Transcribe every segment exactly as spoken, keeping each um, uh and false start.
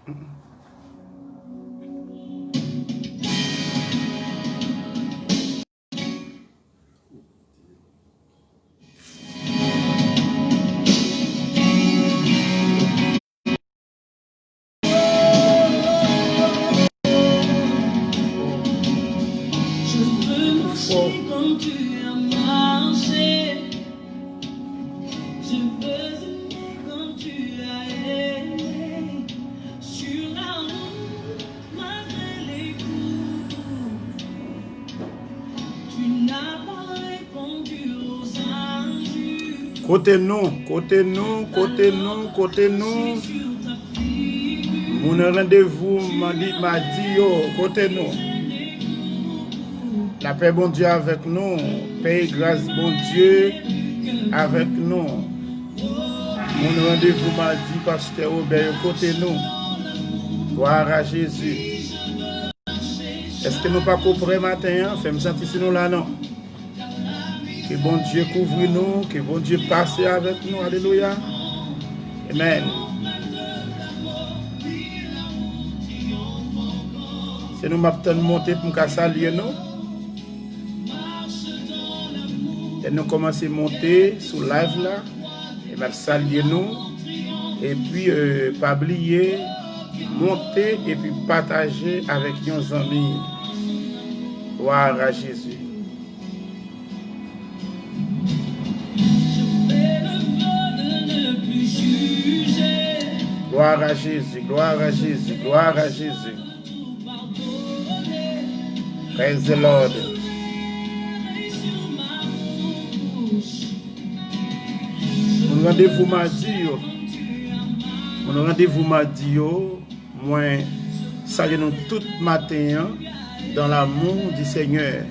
Je veux marcher comme tu as marché. Je veux aimer comme tu as aimé. Sur la route, malgré les coups, tu n'as pas répondu aux injures. Kote nou, kote nou, kote nou, kote nou? Moun randevou madi, madi yo, kote nou? Lapè Bondye avèk nou. Pè e gras Bondye avèk nou. Moun randevou madi, pastè Obè yo, kote nou? Glwa a Jezi. Èske nou pako prè maten an? Fè m santi si nou la non. Ke Bondye kouvri nou, ke Bondye pase avèk nou. Alelouya. Amen. Se nou m ap tann monte pou m ka salye nou. Lè nou kòmanse monte sou live la, e m ap salye nou. Epi, euh, pa bliye, monte epi pataje avèk yon zanmi. Glwa a Jezi. Glwa a Jezi, glwa a Jezi, glwa a Jezi. Praise the Lord. Moun randevou madi yo. Moun randevou madi yo. Mwen salye nou tout maten an dans l'amour du Seigneur.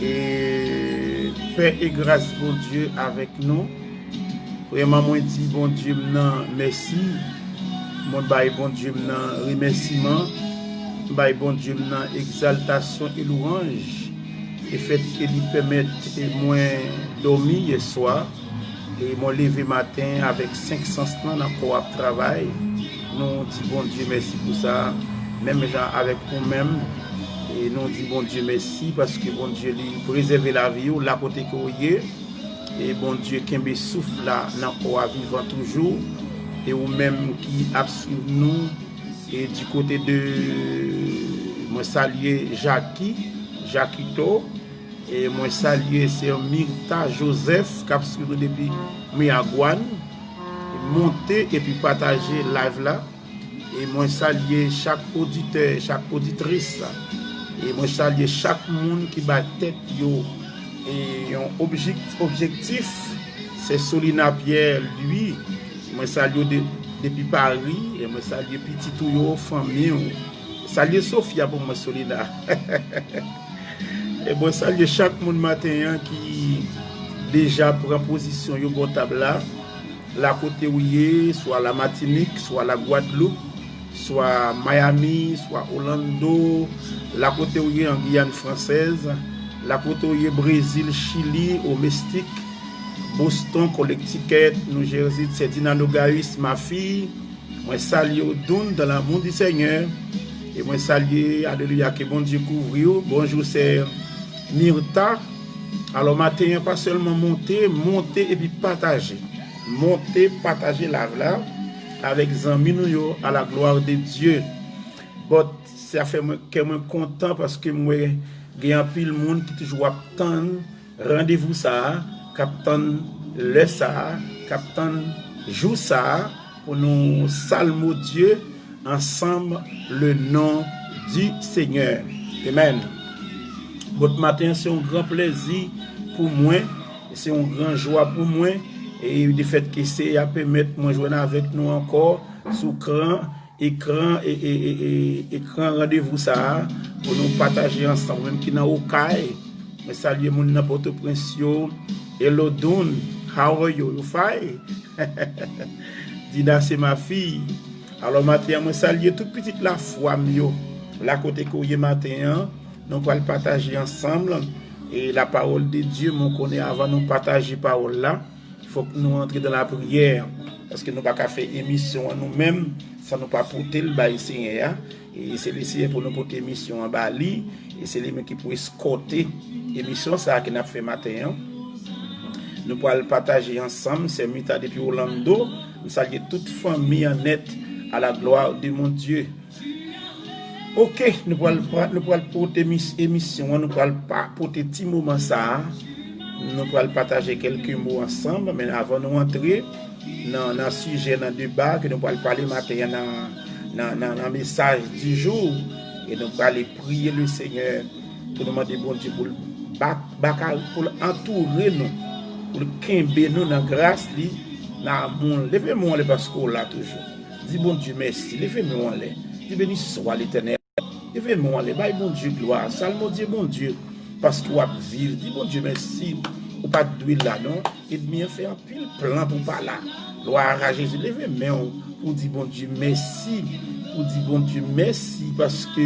E pè e gras Bondye avèk nou. Premyèman, mwen di Bondye m nan mèsi. Mwen bay Bondye m nan remèsiman. Mwen bay Bondye m nan egzaltasyon e lwanj. E fèt ke li pèmèt mwen dòmi yè swa. E mwen leve maten avèk senk sans lan nan kò ap travay. Nou di Bondye mèsi pou sa. Menm jan avèk ou menm. E nou di Bondye mèsi paske Bondye li prezève lavi w la kote ke w ye. E Bondye kenbe souf la nan kò a vivan toujou. E ou menm ki ap swiv nou, e di kote de, mwen salye Jackie, Jackito, e mwen salye sè Mirta Joseph k ap swiv nou depi Miragwàn. Monte epi pataje live la. E mwen salye chak oditè, chak oditris. E mwen salye chak moun ki bay tèt yo e yon objek-, objektif. Sè Solina Pierre Louis, mwen salye w de-, depi Paris. E mwen salye pitit ou yo, fanmi w. Salye Sofia pou mwen, Solina. E mwen salye chak moun maten an ki deja pran pozisyon yo bò tab la. La kote ou ye, swa la Matinik, swa la Gwadloup, swa Miami, swa Orlando, la kote ou ye an Giyàn Fransèz, la kote ou ye Brezil, Chili, o Mestik, Boston, Connecticut, New Jersey, Sedina Nogais, ma fille, mwen salye w Doun dans l'amour du Seigneur, e mwen salye, alelouya, ke Bondye kouvri w. Bonjou, sè Mirta. Alò, maten an, pa sèlman monte, monte epi pataje. Monte, pataje live la avèk zanmi nou yo, à la gloire de Dieu. But sa fè mwen, kè mwen kontan paske m wè gen anpil moun ki toujou ap tann randevou sa a, k ap tann lè sa a, k ap tann jou sa a, pou nou salmo Dye ansanm, le non di Senyè. Amen. But maten an, se yon gran plèzi pou mwen, se yon gran jwa pou mwen, e lefèt ke Seyè a pèmèt mwen jwenn avèk nou ankò sou kran, ekran, e, e, e, e, ekran randevou sa a, pou nou pataje ansanm, menm ki nan Okay. Mwen salye moun nan Pòtoprens yo. Hello Doun, how are you? You fine? Dina, c'est ma fille. Alò, maten an, mwen salye tout pitit lafwa m yo. La kote ke w ye maten an, nou pral pataje ansanm, e la parole de Dieu, mwen konnen avan nou pataje pawòl la, Fòk nou antre nan lapriyè, paske nou pa ka fè emisyon an nou menm san nou pa pote l bay Senyè a. E se Lesenyè pou nou pote emisyon an ba li, e se li menm ki pou eskòte emisyon sa a ke n ap fè maten an. Nou pral pataje ansanm, sè Mita depi Orlando. M salye tout fanmi an nèt, à la gloire de mon Dieu. Ok, nou pral, nou pral pote mis- emisyon an, nou pral pa, pote ti moman sa a. Nou pral pataje kèlke mo ansanm, men avan nou antre nan, nan sijè, nan deba ke nou pral pale maten an nan, nan, nan, nan mesaj di jou, e nou prale priye Lesenyè pou nou mande Bondye pou l bak, baka, pou l antoure nou, pou l kenbe nou nan gras li, nan amou l. Leve men w anlè paske w la toujou. Di Bondye mèsi. Leve men w anlè. Di beni swa Letènèl. Leve men w anlè. Bay Bondye glwa. Salmodye Bondye paske w ap viv. Di Bondye mèsi. Ou pa t dwe la non. Ènmi an fè anpil plan pou w pa la. Glwa a Jezi. Leve men w pou di Bondye mèsi. Pou di Bondye mèsi paske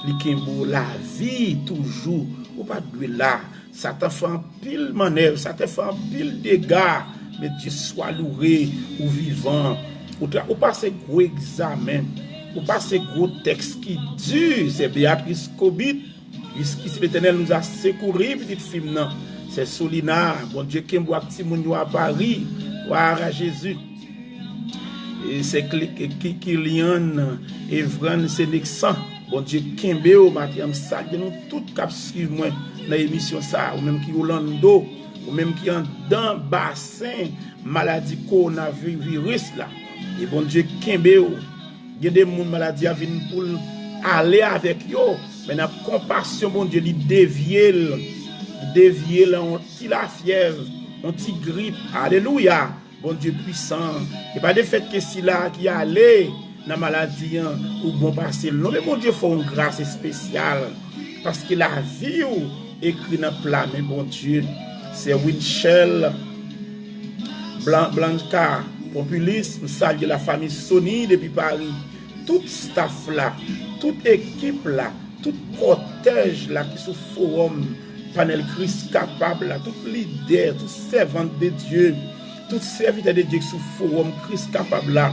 li kenbe w lavi toujou. Ou pa t dwe la. Satan fè anpil mannèv, Satan fè anpil dega. Men Dye swa louwe, ou vivan. Ou, tra- ou pase gwo egzamen. Ou pase gwo tèks ki di. Sè Beatrice Cobit, jusqu'ici l'Éternel nous a secourus, pitit fi m nan. Sè Solina, Bondye kenbe w ak timoun yo a Pari. Glwa a Jezi. E sè Kli- Ki- Kilian, Evran, Seneksan. Bondye kenbe w, maten an, m salye nou tout k ap swiv mwen nan emisyon sa a. Ou menm ki Orlando, ou menm ki anndan basen maladi kowonaviris la. E Bondye kenbe w. Gen de moun maladi a vin pou l ale avèk yo, men nan konpasyon Bondye, li devye l. Li devye l an yon ti lafyèv, yon ti grip. Alelouya! Bondye pwisan. E pa de fèt ke sila ki ale nan maladi an ou bon pase l non, men Bondye fè w yon gras espesyal. Paske lavi w ekri nan pla men Bondye. Sè Winchelle, Blan- Blanca Popilis, m salye lafanmi Sony depi Pari. Tout staf la, tout ekip la, tout kòtèj la ki sou fowòm panèl Kris Kapab la, tout lidè, tout sèvant de Dye, tout sèvitè de Dye ki sou fowòm Kris Kapab la.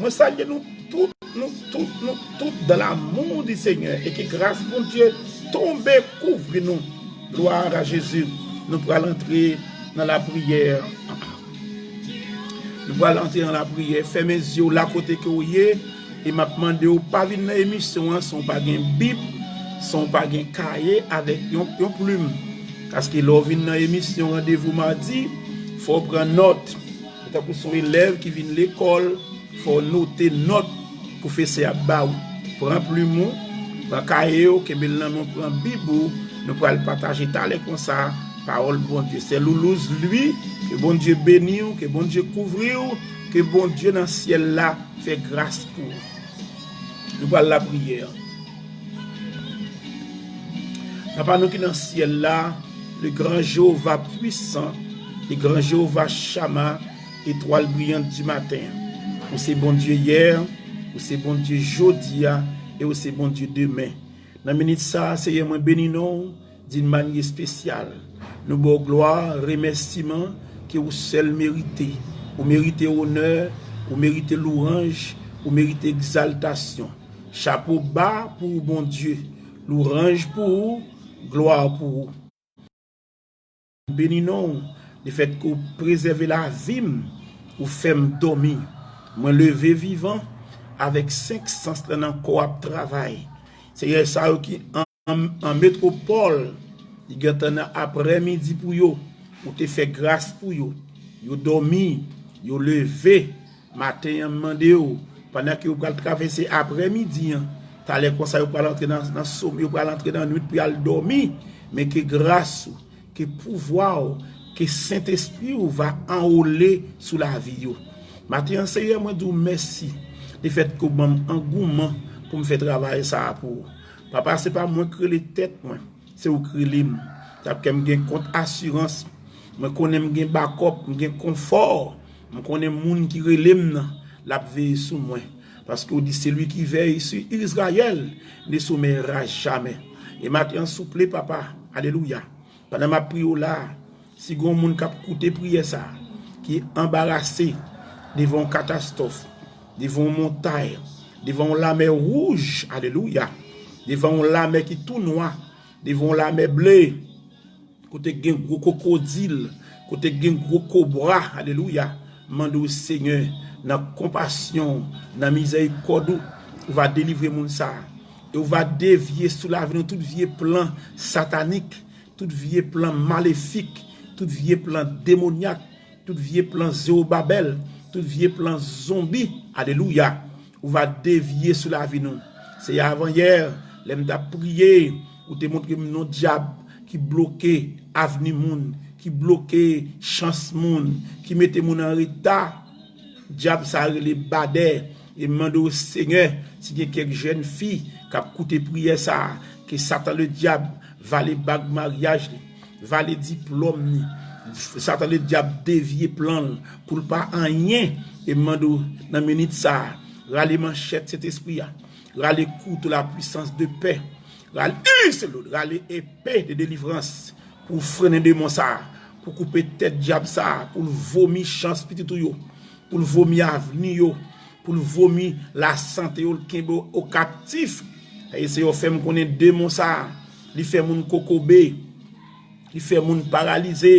Mwen salye nou tout, nou tout, nou tout dans l'amour du Seigneur, e ke gras Bondye tonbe kouvri nou. Glwa a Jezi. Nou pral antre nan lapriyè. Nou pral antre nan lapriyè. Fèmen zye w la kote ke w ye. E m ap mande w pa vin nan emisyon an san w pa gen bib, san w pa gen kaye avèk yon, yon plim. Paske lè w vin nan emisyon Randevou Madi, fò w pran nòt. Se tankou se yon elèv ki vin lekòl, fò w note nòt pwofesè ap ba w. Pran plim ou, pran kaye w, kenbe l nan men w, pran bib ou, nou pral pataje talè konsa pawòl Bondye. Sè Loulouz Lwi, ke Bondye beni w, ke Bondye kouvri w, ke Bondye nan syèl la fè gras pou ou. Nou pral lapriyè. Papa nou ki nan syèl la, le grand Jehovah puissant, le grand Jehovah Shammah, étoile brillante du matin. Ou se Bondye yè, ou se Bondye jodi a, e ou se Bondye demen. Nan minit sa a, Seyè, mwen beni non w d'une manière spéciale. Nou ba w glwa, remèsiman ke ou sèl merite. Ou merite onè, ou merite louwanj, ou merite egzaltasyon. Chapo ba pou ou, Bondye. Louwanj pou ou, glwa pou ou. M beni non w, lefètke w prezève lavi m, ou fè m dòmi. Mwen leve vivan, avèk senk sans lan nan kò ap travay. Seyè, sa yo ki an, an, an metwopòl, li gentan nan aprèmidi pou yo, ou te fè gras pou yo. Yo dòmi, yo leve, maten an, m mande w, pandan ke yo pral travèse aprèmidi an, talè konsa yo pral antre nan, nan som, yo pral antre nan nwit pou y al dòmi, men ke gras ou, ke pouvwa w, ke Sentespri w va anwole sou lavi yo. Maten an, Seyè, mwen di w mèsi, lefètke w ban m angouman pou m fè travay sa a pou ou. Papa, se pa mwen k rele tèt mwen, se ou k rele m. Dapre m gen kont asirans, mwen konnen m gen bakòp, m gen konfò. M konnen moun ki rele m nan, l ap veye sou mwen. Paske w di, celui qui veille sur Israël ne sommeillera jamais. E maten an, souple, Papa, alelouya. Pandan m ap priye w la, si gen yon moun k ap koute priyè sa a, ki anbarase devan yon katastwòf, devan yon montay, devan yon lamè wouj, alelouya, devan yon lamè ki tou nwa, devan yon lamè ble, kote gen gwo kwokodil, kote gen gwo kobra, alelouya, mande w, Senyè, nan konpasyon w, nan mizèrikòd ou, ou va delivre moun sa a. E ou va devye sou lavi nou tout vye plan satanik, tout vye plan malefik, tout vye plan demonyak, tout vye plan Zewobabèl, tout vye plan zonbi. Alelouya. Ou va devye sou lavi nou. Seyè, avanyè, lè m t ap priye, ou te montre m yon dyab ki bloke avni moun, ki bloke chans moun, ki mete moun an reta. Dyab sa a rele Badè. E m mande w, Senyè, si gen kèk jèn fi k ap koute priyè sa a, ke Satan ledyab vale bag maryaj li, vale diplòm li, Satan ledyab devye plan l pou l pa anyen. E m mande w, nan minit sa a, rale manchèt Sentespri a, rale kouto la puissance de paix, rale, rale epe de delivrans pou w frennen demon sa a, pou w koupe tèt dyab sa a, pou l vomi chans pitit ou yo, pou l vomi avni yo, pou l vomi lasante yo, l kenbe yo kaptif. E Seyè, fè m konnen demon sa a, li fè moun kokobe, li fè moun paralize,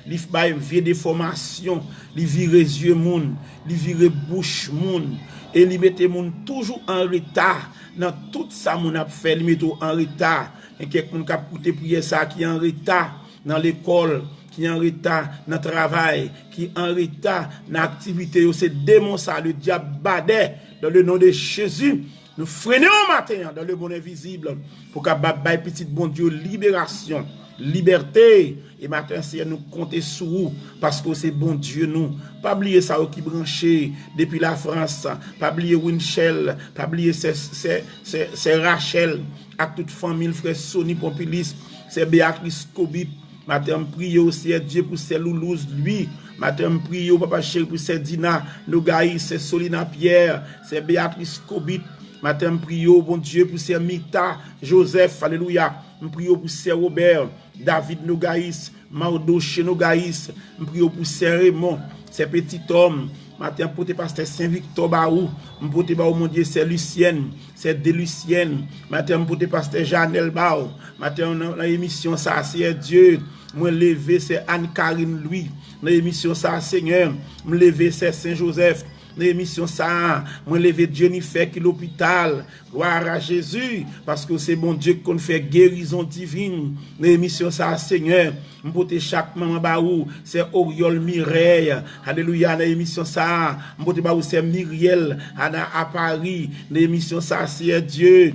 li bay vye defòmasyon, li vire zye moun, li vire bouch moun, e li mete moun toujou an reta nan tout sa moun ap fè, li mete w an reta. Gen kèk moun k ap koute priyè sa a ki an reta nan lekòl, ki an reta nan travay, ki an reta nan aktivite yo. Se demon sa, le dyab Badè, dans le nom de Jésus, nou frennen w maten an, dans le monde invisible, pou kapab bay pitit Bondye yo liberasyon, libète. E maten an, Seyè, nou konte sou ou, paske w se Bondye nou. Pa bliye sa yo ki branche depi Lafrans, pa bliye Winchelle, pa bliye sè, sè, sè, sè Rachel, ak tout fanmi l, frè Sony Popilis, sè Beatrice Cobit. Maten an, m priye w, Seyè Dye, pou sè Loulouz Louis. Maten an, m priye w, papa cheri, pou sè Dina Nogais, sè Solina Pierre, sè Beatrice Cobit. Maten an, m priye w, Bondye, pou sè Mita Joseph, alelouya. M priye w pou sè Robert, David Nogais, Mardoché Nogais. M priye w pou sè Raymond, sè Petit Homme. Maten an, m pote pastè Sen Viktò ba ou. M pote ba ou, Bondye, sè Lucienne, sè Delucienne. Maten an, m pote pastè Janèl ba ou. Maten an, nan, nan emisyon sa a, Seyè Dye, mwen leve sè Anne Karine Louis. Nan emisyon sa a, Senyè, m leve sè Sen Jozèf. Nan emisyon sa a, mwen leve Jennifer ki lopital. Glwa a Jezi, paske w se Bondye ki konn fè gerizon divin. Nan emisyon sa a, Senyè, m pote chak manman ba ou, sè Oriol Mireille, alelouya, nan emisyon sa a, m pote ba ou, sè Miriel, Ana a Paris, nan emisyon sa a, Seyè Dye.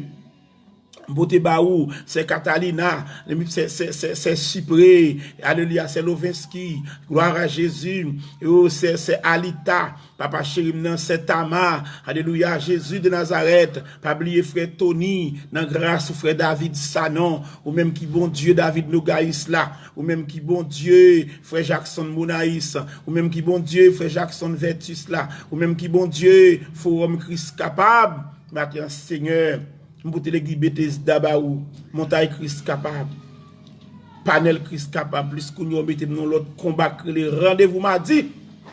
M pote ba ou, sè Catalina, sè, sè, sè, sè Cyprès, alelouya, sè Lovenski, glwa a Jezi, yo, sè, sè Alita, papa cheri m nan, sè Tama, alelouya, Jezi de Nazarèt, pa bliye frè Tony, nan gras ou, frè David Sanon, ou menm ki Bondye David Nogais la, ou menm ki Bondye frè Jackson Monais, ou menm ki Bondye frè Jackson Vertus la, ou menm ki Bondye Forum Kris Kapab, maten an, Senyè, m pote legliz Betesda ba ou, Montay Kris Kapab, panèl Kris Kapab, plis kounye a w mete m nan yon lòt konba k rele randevou madi.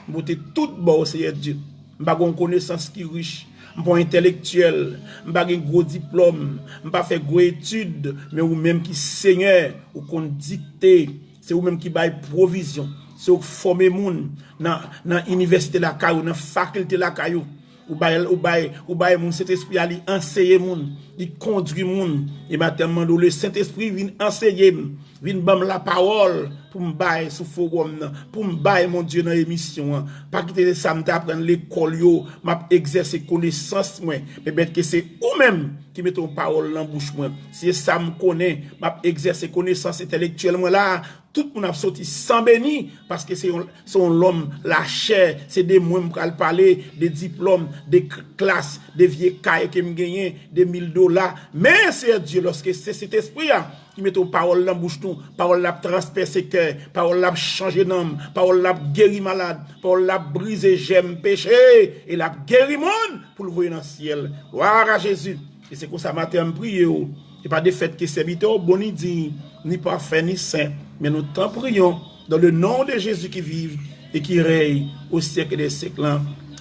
M pote tout ba w, Seyè Dye. M pa gen yon konesans ki rich. M pa yon entèlektyèl. M pa gen gwo diplòm. M pa fè gwo etid. Men ou menm ki Senyè, ou konn dikte. Se ou menm ki bay pwovizyon. Se ou k fòme moun nan, nan inivèsite lakay ou, nan fakilte lakay ou. Ou bay, ou bay, ou bay moun Sentespri a, li anseye moun, li kondui moun. E maten an, m mande w, le Sentespri vin anseye m, vin ban m lapawòl pou m bay sou fowòm nan, pou m bay, Bondye, nan emisyon an. Pa kite se sa m te aprann lekòl yo, m ap egzèse konesans mwen. Men bèt ke se ou menm ki mete yon pawòl nan bouch mwen. Se sa m konnen, m ap egzèse konesans entèlektyèl mwen la. Tout moun ap soti san beni, paske se yon, se yon lòm lachè, se de mwen m pral pale, de diplòm, de k-, klas, de vye kay ke m genyen, de mil dola. Men, Seyè Dye, lòske se Sentespri a ki mete yon pawòl nan bouch nou, pawòl la ap transpèse kè, pawòl la ap chanje nanm, pawòl la ap geri malad, pawòl la ap brize jèm peche, e l ap geri moun pou l voye nan syèl. Glwa a Jezi! E se konsa maten an m priye w. E pa de fèt ke sèvitè w bon, ni diy, ni pafè, ni sen, men nou t an priyon, dans le nom de Jésus qui vit, et qui règne au siècle des siècles.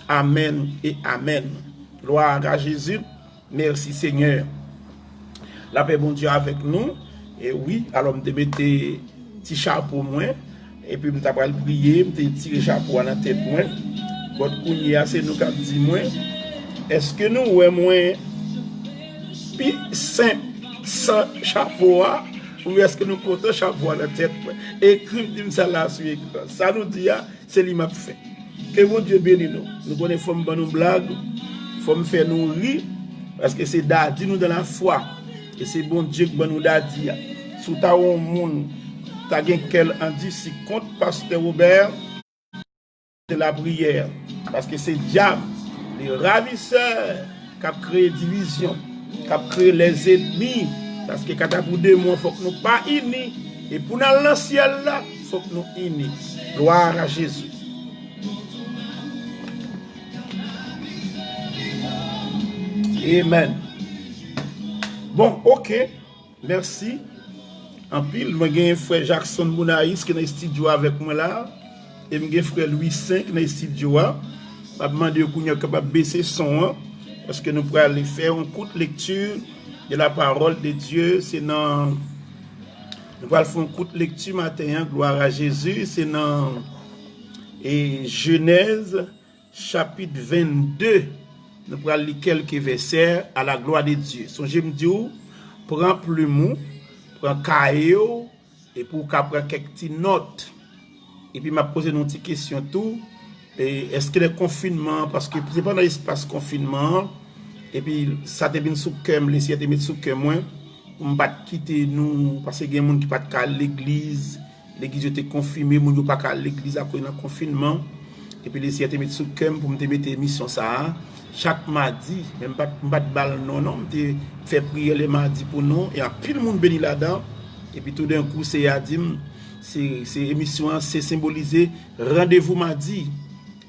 Amen et amen. Gloire à Jésus. Mèsi, Senyè. Lapè Bondye avèk nou. E wi, alò m te mete ti chapo mwen, epi m ta pral priye, m te tire chapo a nan tèt mwen. But kounye a, se nou k ap di mwen, èske nou wè mwen pi senp san chapo a? Ou èske nou kontan chapo a nan tèt mwen? Ekri m, di m sa la sou ekran. Sa nou di a, se li m ap fè. Ke Bondye beni nou. Nou konnen fò m ban nou blag, fò m fè nou ri, paske se dadi nou dans la foi. E se Bondye k ban nou dadi a. Si w ta wè yon moun ta gen kè l andisi kont Pastè Robert, de la priyè. Paske se dyab, le ravisè, k ap kreye divizyon, k ap kreye lèzenmi. Paske kanta pou demon, fòk nou pa ini. E pou n al nan syèl la, fòk nou ini. Gloire à Jésus. Amen. Bon, ok. Mèsi anpil. Mwen gen frè Jackson Bonaïs ki nan estidyo avèk mwen la. E m gen frè Louis Saint ki nan estidyo a. M ap mande yo kounye a kapab bese son an. Paske nou pral fè yon kout lekti de la parole de Dieu. Se nan, nou pral fè yon kout lekti maten an. Gloire à Jésus. Se nan, e, Jenèz chapit vennde, nou pral li kèlke vèsè à la gloire de Dieu. Sonje m di w, pran plim ou, pran kaye w, epi w ka pran kèk ti nòt. Epi m ap poze nou ti kesyon tou. E, èske lè konfinman an, paske se pandan espas konfinman an, epi sa te vin sou kè m, Lesenyè te met sou kè mwen, pou m pa t kite nou, paske gen moun ki pa t ka al legliz, legliz yo te konfime, moun yo pa ka al legliz akoz nan konfinman. Epi Lesenyè te met sou kè m pou m te mete emisyon sa a chak madi, men m pa t, m pa t ba l non, non, m te fè priyè lè madi pou nou, e anpil moun beni ladan. Epi toudenkou, Senyè a di m, se, se emisyon an, se senbolize randevou madi.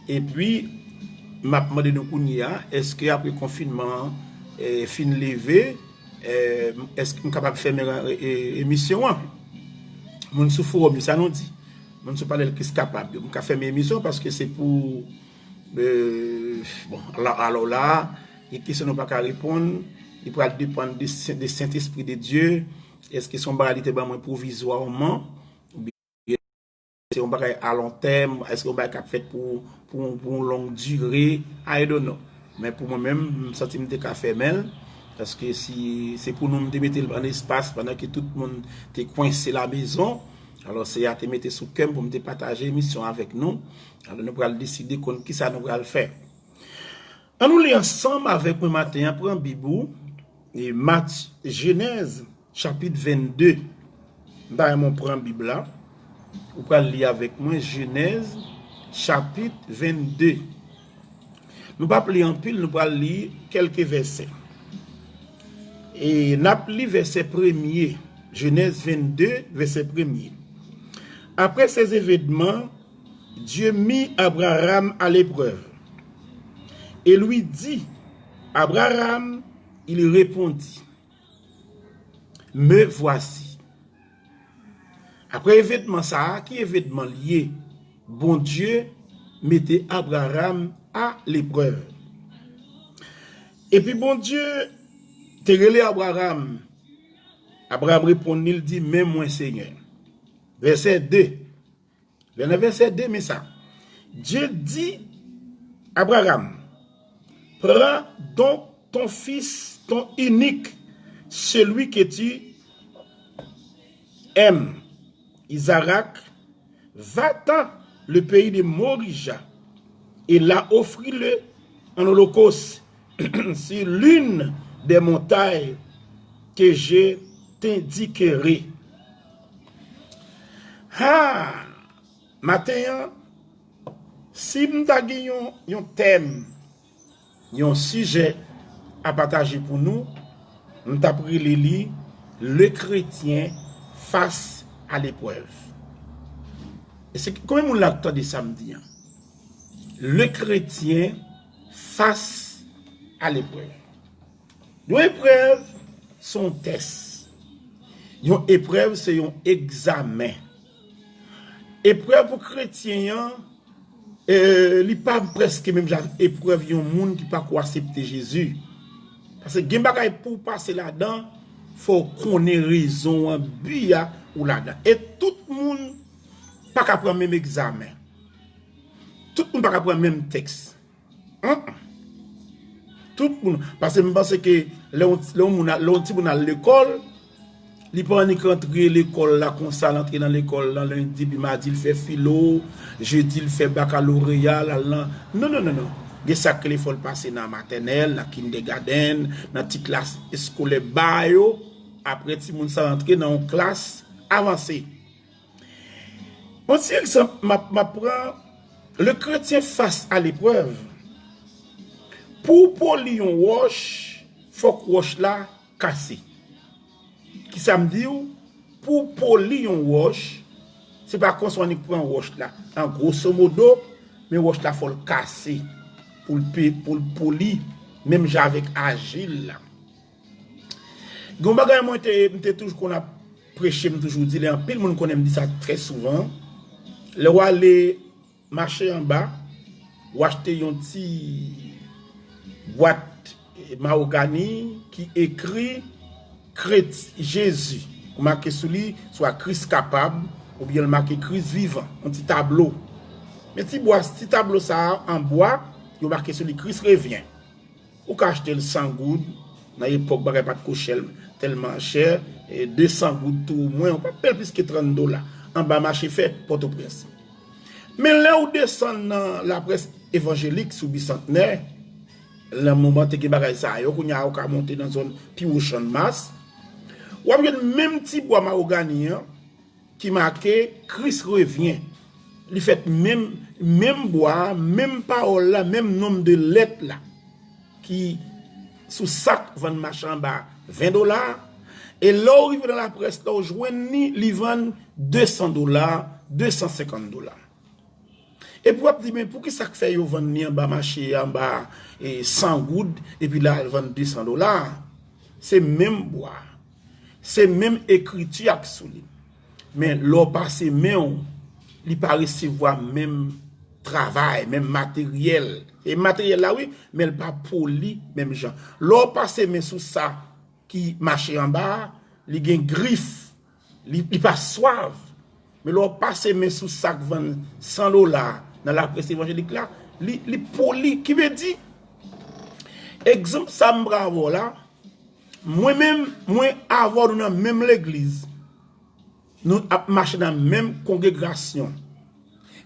Epi, m ap mande nou kounye a, èske apre konfinman an, eh, fin leve, eh, èske m kapab fèmen, eh, emisyon an? Moun sou fowòm yo, sa nou di? Moun sou panèl Kris Kapab yo, m ka fèmen emisyon paske se pou, eh, bon, alò, alò la, gen kesyon nou pa ka reponn, li pral depann de, Sen- de Sentespri de Dye. Èske se yon bagay li te ban mwen pwovizwaman? Se yon bagay a lon tèm, èske yon bagay k ap fèt pou, pou, pou yon long dire, I don't know. Men pou mwen menm, m santi m te ka fèmen l, paske si se pou nou m te mete l an espas pandan ke tout moun te kwense lamezon, alò Seyè a te mete sou kè m pou m te pataje emisyon avèk nou. Alò nou pral deside konn kisa nou pral fè. Ann nou li ansanm avèk mwen maten an, pran Bib ou, e Mat, Jenèz, chapit vennde. M ta renmen w pran Bib la. Ou pral li avèk mwen, Jenèz, chapit vennde. Nou p ap li anpil, nou pral li kèlke vèsè. E n ap li vèsè premye, Jenèz vennde, vèsè premye. Après ces événements, Dieu mit Abraham à l'épreuve et lui dit, Abraham, il répondit, Me voici. Apre evenman sa a, ki evenman l ye? Bondye mete Abraram a leprèv. Epi Bondye te rele Abraram. Abraram reponn li, l di, Men mwen, Senyè. Vèsè de. Lè nan vèsè de, men sa. Dieu dit, Abraham, prends donc ton fils, ton unique, celui que tu aimes, Isaac, va-t'en le pays de Morija, et là offris-le en holocauste sur l'une des montagnes que je t'indiquerai. Ha! Maten an, si m ta gen yon, yon tèm, yon sijè a pataje pou nou, m t ap rele li Le chrétien face à l'épreuve. E se konbyen moun la k tande sa m di an? Le chrétien face à l'épreuve. Yon eprèv se yon tès. Yon eprèv se yon egzamen. Eprèv pou kretyen an, E, li pa prèske menm jan eprèv yon moun ki pako aksepte Jezi. Paske gen bagay pou w pase ladan, fò w konnen rezon an, bi a ou ladan. E tout moun pa ka pran menm egzamen. Tout moun pa ka pran menm tèks. Tout moun. Paske m panse ke lè yon, lè yon moun, lè yon timoun al lekòl, li pa annik rantre lekòl la konsa, l antre nan lekòl la lendi, epi madi l fè filo, jedi l fè bakaloreya, l al nan, non, non, non, non. Gen sa k rele fò l pase nan matènèl, nan kindergarten, nan ti klas eskolè ba yo. Apre timoun sa rantre nan yon klas avanse. Yon ti egzanp m ap, m ap pran, le chrétien face à l'épreuve. Pou w poli yon wòch, fòk wòch la kase. Kisa m di w? Pou w poli yon wòch, se pa konsa w annik pran wòch la. An gwoso modo, men wòch la fò l kase pou l pe, pou l poli, menm jan avèk ajil la. Gen yon bagay mwen te, m te toujou konn ap preche, m toujou di li, anpil moun konnen m di sa trè souvan. Lè w ale mache anba, w achte yon ti bwat mawogani ki ekri Kret-, Jezi. Ou make sou li, swa Kris kapab, oubyen l make Kris vivan, yon ti tablo. Men ti bwa, ti tablo sa a an bwa, yo make sou li Kris revyen. Ou ka achte l san goud, nan epòk bagay pa t ko chè, tèlman chè, e de san goud tou omwen, ou pa peye l plis ke trant dola, anba mache fè Pòtoprens. Men lè w desann nan laprès evanjelik sou Bisantnè, nan moman te gen bagay sa yo, kounye a ou ka monte nan zòn pi wo Channmas, w ap jwenn menm ti bwa mawogani an, ki make Kris revyen. Li fèt menm, menm bwa a, menm pawòl la, menm nonb de lèt la, ki sou sak vann mache anba ven dola, e lè w rive nan laprès la, w jwenn li, li vann de san dola, de san senkant dola. Epi w ap di, men poukisa k fè yo vann li anba mache, anba, e, san goud, epi la al vann de san dola? Se menm bwa, se menm ekriti a k sou li. Men lè w pase men w, li pa resevwa menm travay, menm materyèl. E materyèl la, wi, men l pa poli menm jan. Lè w pase men sou sa ki mache anba a, li gen grif, li, li pa swav. Men lè w pase men sou sa k vann san dola nan laprès evanjelik la, li, li poli. Ki vle di, egzanp sa m pral ba w la, mwen menm, mwen avè w nou nan menm legliz. Nou ap mache nan menm kongregasyon.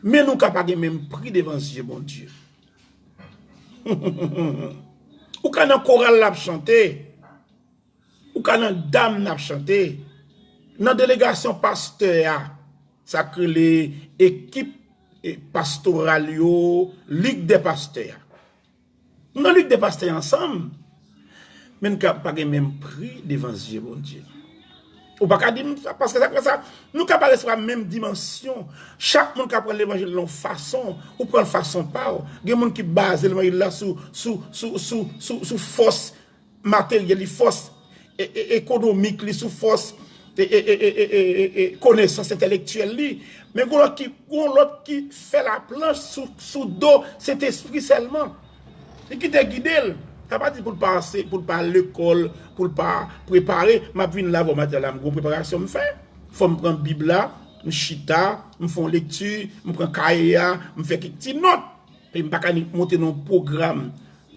Men nou ka pa gen menm pri devan zye Bondye. Ou ka nan koral l ap chante. Ou ka nan dam n ap chante. Nan delegasyon pastè a, sa k rele ekip, e, pastoral yo, lig dè pastè a. Nou nan lig dè pastè ansanm, men n ka pa gen menm pri devan zye Bondye. Ou pa ka di m sa, paske sa k fè sa, nou ka pa resevwa menm dimansyon. Chak moun ka pran levanjil nan yon fason, ou pran l fason pa w. Gen moun ki baze levanjil la sou, sou, sou, sou, sou, sou fòs materyèl li, fòs e, e, ekonomik li, sou fòs e, e, e, konesans entèlektyèl li. Men gon lòt ki, gon lòt ki fè laplanch sou, sou do Sentespri sèlman. Li kite gide l. Sa pa di pou l pa anse-, pou l pa al lekòl, pou l pa prepare. M ap vin la avè w maten la, m gon preparasyon m fè. Fò m pran Bib la, m chita, m fè yon lekti, m pran kaye a, m fè kèk ti nòt. Epi m pa ka ni monte nan yon pwogram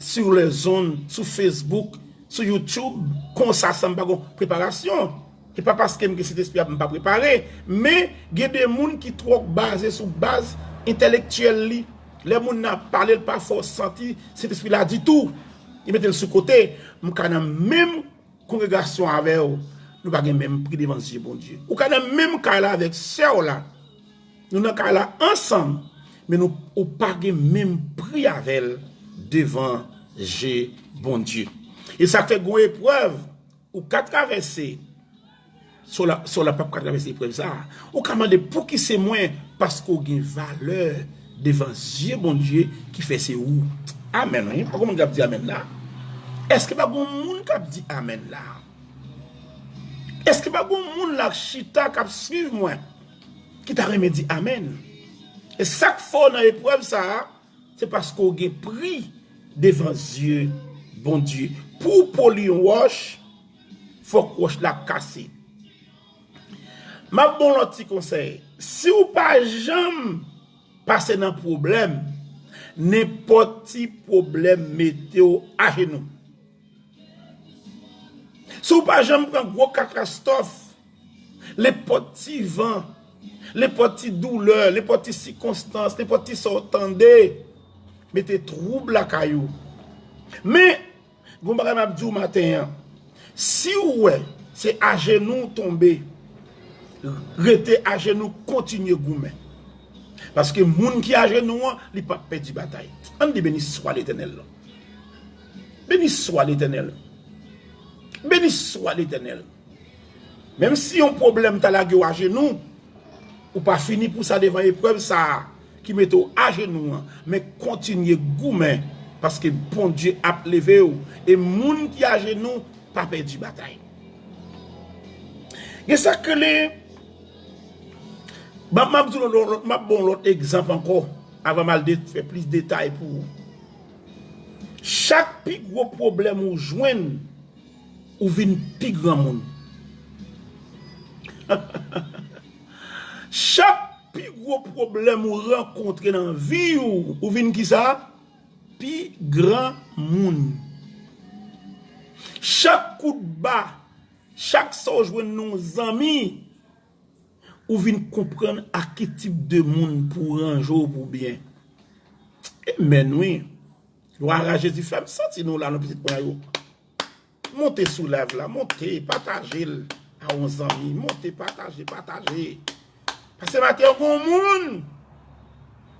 sur les ondes, sou Facebook, sou YouTube, konsa san m pa gon preparasyon. E pa paske m gen Sentespri a m pa prepare, men gen de moun ki twò baze sou baz entèlektyèl li. Lè moun nan ap pale, l pa fè w santi Sentespri la ditou. Li mete l sou kote. M ka nan menm kongregasyon avè w, nou pa gen menm pri devan zye Bondye. Ou ka nan menm kay la avèk sè w la. Nou nan kay la ansanm, men nou, ou pa gen menm pri avè l devan je Bondye. E sa k fè gon eprèv ou ka travèse, sè w la, sè w la p ap ka travèse eprèv sa a. Ou ka mande, "Pouki se mwen?" Paske w gen valè devan zye Bondye ki fè se ou. Amèn, wi. Pa gon moun k ap di amèn la? Èske pa gon moun k ap di amèn la? Èske pa gon moun la k chita, k ap swiv mwen, ki ta renmen di amèn? E sa k fè w nan eprèv sa a, se paske w gen pri devan zye Bondye. Pou w poli yon wòch, fòk wòch la kase. M ap ba w lòt ti konsèy. Si w pa janm pase nan pwoblèm, nenpòt ti pwoblèm mete w ajenou. Si w pa janm pran gwo katastwòf, nenpòt ti van, nenpòt ti doulè, nenpòt ti sikonstans, nenpòt ti sa w tande, mete twoub lakay ou. Men, gon bagay m ap di w maten an. Si w wè se ajenou w tonbe, rete ajenou, kontinye goumen. Paske moun ki ajenou an, li p ap pèdi batay. Ann di, beni swa Letènèl. Beni swa Letènèl. Beni swa Letènèl. Menm si yon pwoblèm ta lage w ajenou, ou pa fini pou sa devan eprèv sa a ki mete w ajenou an, men kontinye goumen, paske Bondye ap leve w, e moun ki ajenou pa pèdi batay. Gen sa k rele, m ap, m ap di w lòt, m ap ba w lòt egzanp ankò, avan m al de, fè plis detay pou ou. Chak pi gwo pwoblèm ou jwenn, ou vin pi granmoun. Chak pi gwo pwoblèm ou rankontre nan vi w, ou vin kisa? Pi granmoun. Chak kout ba, chak sa w jwenn nan yon zanmi, ou vin konprann ak ki tip de moun pou w ranje w pou byen. Amen, wi. Glwa a Jezi, fè m santi nou la, nou pitit mwen yo. Monte sou live la, monte, pataje l a yon zanmi, monte, pataje, pataje. Paske maten an, gon moun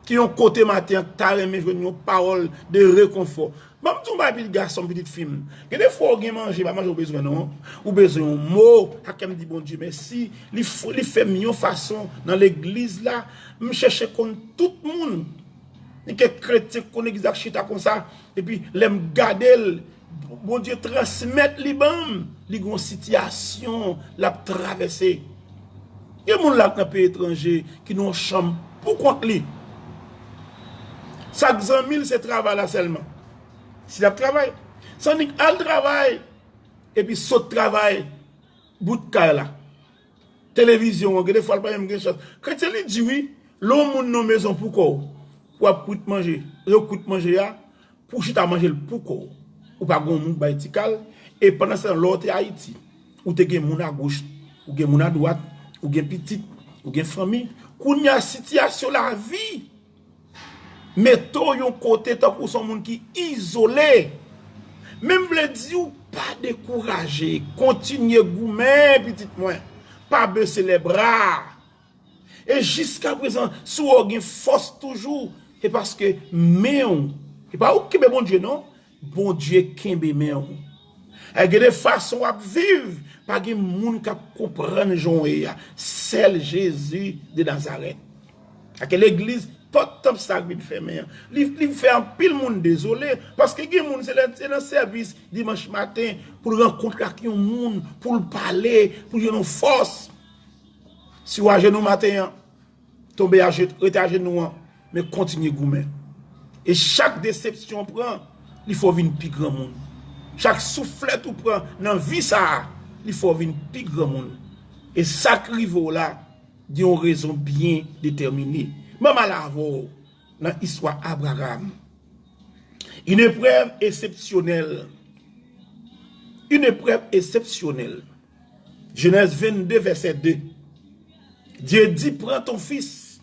ki yon kote maten an, ta renmen jwenn yon pawòl de rekonfò. Ban m di yon bagay, pitit gason m, pitit fi m. Gen de fwa w gen manje, pa manje w bezwen non. Ou bezwen yon mo, sa k fè m di Bondye mèsi. Li f-, li fè m yon fason nan legliz la. M chèche konn tout moun. Gen kèk kretyen k konn legliz la k chita konsa. Epi lè m gade l, Bondye transmèt li ban m. Li gen yon sitiyasyon l ap travèse. Gen moun la k nan peyi etranje ki nan yon chanm pou kont li. Sa k zanmi l se travay la sèlman. Si l ap travay, sa annik al travay, epi sot travay, bout kay la. Televizyon an, gen de fwa l pa menm gen chans. Kretyen li di wi, lè yon moun nan yon mezon pou kò w, pou ap kwit manje, yo kwit manje a, pou w chita manje l pou kò w. Ou pa gen yon moun k bay ti kal, e pandan se tan lè w te Ayiti, ou te gen moun agoch, ou gen moun adwat, ou gen pitit, ou gen fanmi. Kounye a sitiyasyon lavi mete w yon kote tankou se yon moun ki izole. Men m vle di w pa dekouraje, kontinye goumen, pitit mwen. Pa bese lè bra. E jiskaprezan, si w gen fòs toujou, se paske men w, se pa ou k kenbe Bondye non, Bondye kenbe men w. E gen de fason w ap viv, pa gen moun k ap konprann jan w ye a. Sèl Jezi de Nazarèt. Ak legliz, pòt tanp sa k vin fèmen an. Li, li fè anpil moun dezole, paske gen moun se lè, se nan sèvis dimanch maten pou l rankontre ak yon moun, pou l pale, pou l jwenn yon fòs. Si w ajenou maten an, tonbe aje-, rete ajenou an, men kontinye goumen. E chak desepsyon w pran, li fè w vin pi granmoun. Chak souflèt ou pran nan vi sa a, li fè w vin pi granmoun. E sa k rive w la, gen yon rezon byen detèmine. M ann al avè w nan istwa Abraram. Une épreuve exceptionnelle. Une épreuve exceptionnelle. Genèse vingt-deux, verset deux. Dieu dit, prends ton fils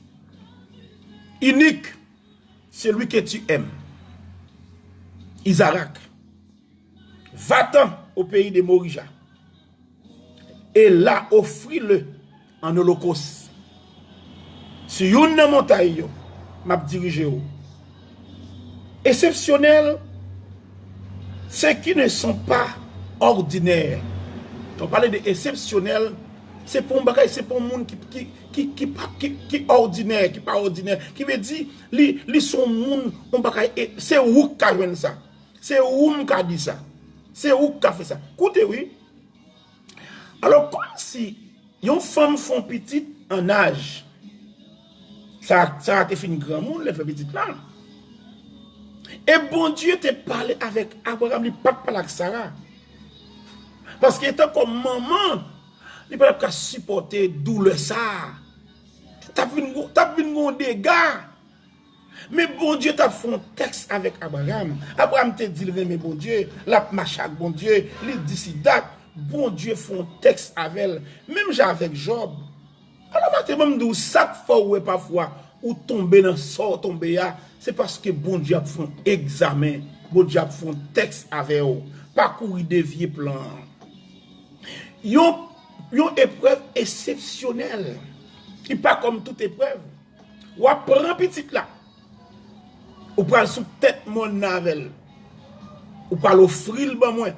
unique, celui que tu aimes, Isaac, va-t'en au pays de Morija. Et là, offris-le en holocauste. Sou youn nan montay yo, m ap dirije w. Exceptionnels, ceux qui ne sont pas ordinaires. Lè w pale de eksepsyonèl, se pou yon bagay, se pou yon moun ki, ki, ki, ki pa, ki, ki òdinè, ki pa òdinè. Ki vle di, li, li se yon moun, yon bagay, e se ou k ka jwenn sa. Se ou m ka di sa. Se ou k ka fè sa. Koute wi. Alò, kòmsi yon fanm fè yon pitit an aj, Sara, Sara te fin granmoun lè l fè pitit la. E Bondye te pale avèk Abraram, li pa t pale ak Sara. Paske etan kòm manman, li pa t ap ka sipòte doulè sa a. T ap vin, t ap vin gen yon dega. Men Bondye t ap fè yon tèks avèk Abraram. Abraram te di l renmen Bondye, l ap mache ak Bondye, li di si dat, Bondye fè yon tèks avè l. Menm jan avèk Jòb. Alò maten, ban m di w sa k fè w wè pafwa ou tonbe nan sa w tonbe a, se paske Bondye ap fè yon egzamen, Bondye ap fè yon tèks avè w. Pa kouri devye plan an. Yon, yon eprèv eksepsyonèl. Li pa kòm tout eprèv. W ap pran pitit la. Ou pral sou tèt mòn nan avè l. Ou pral ofri l ban mwen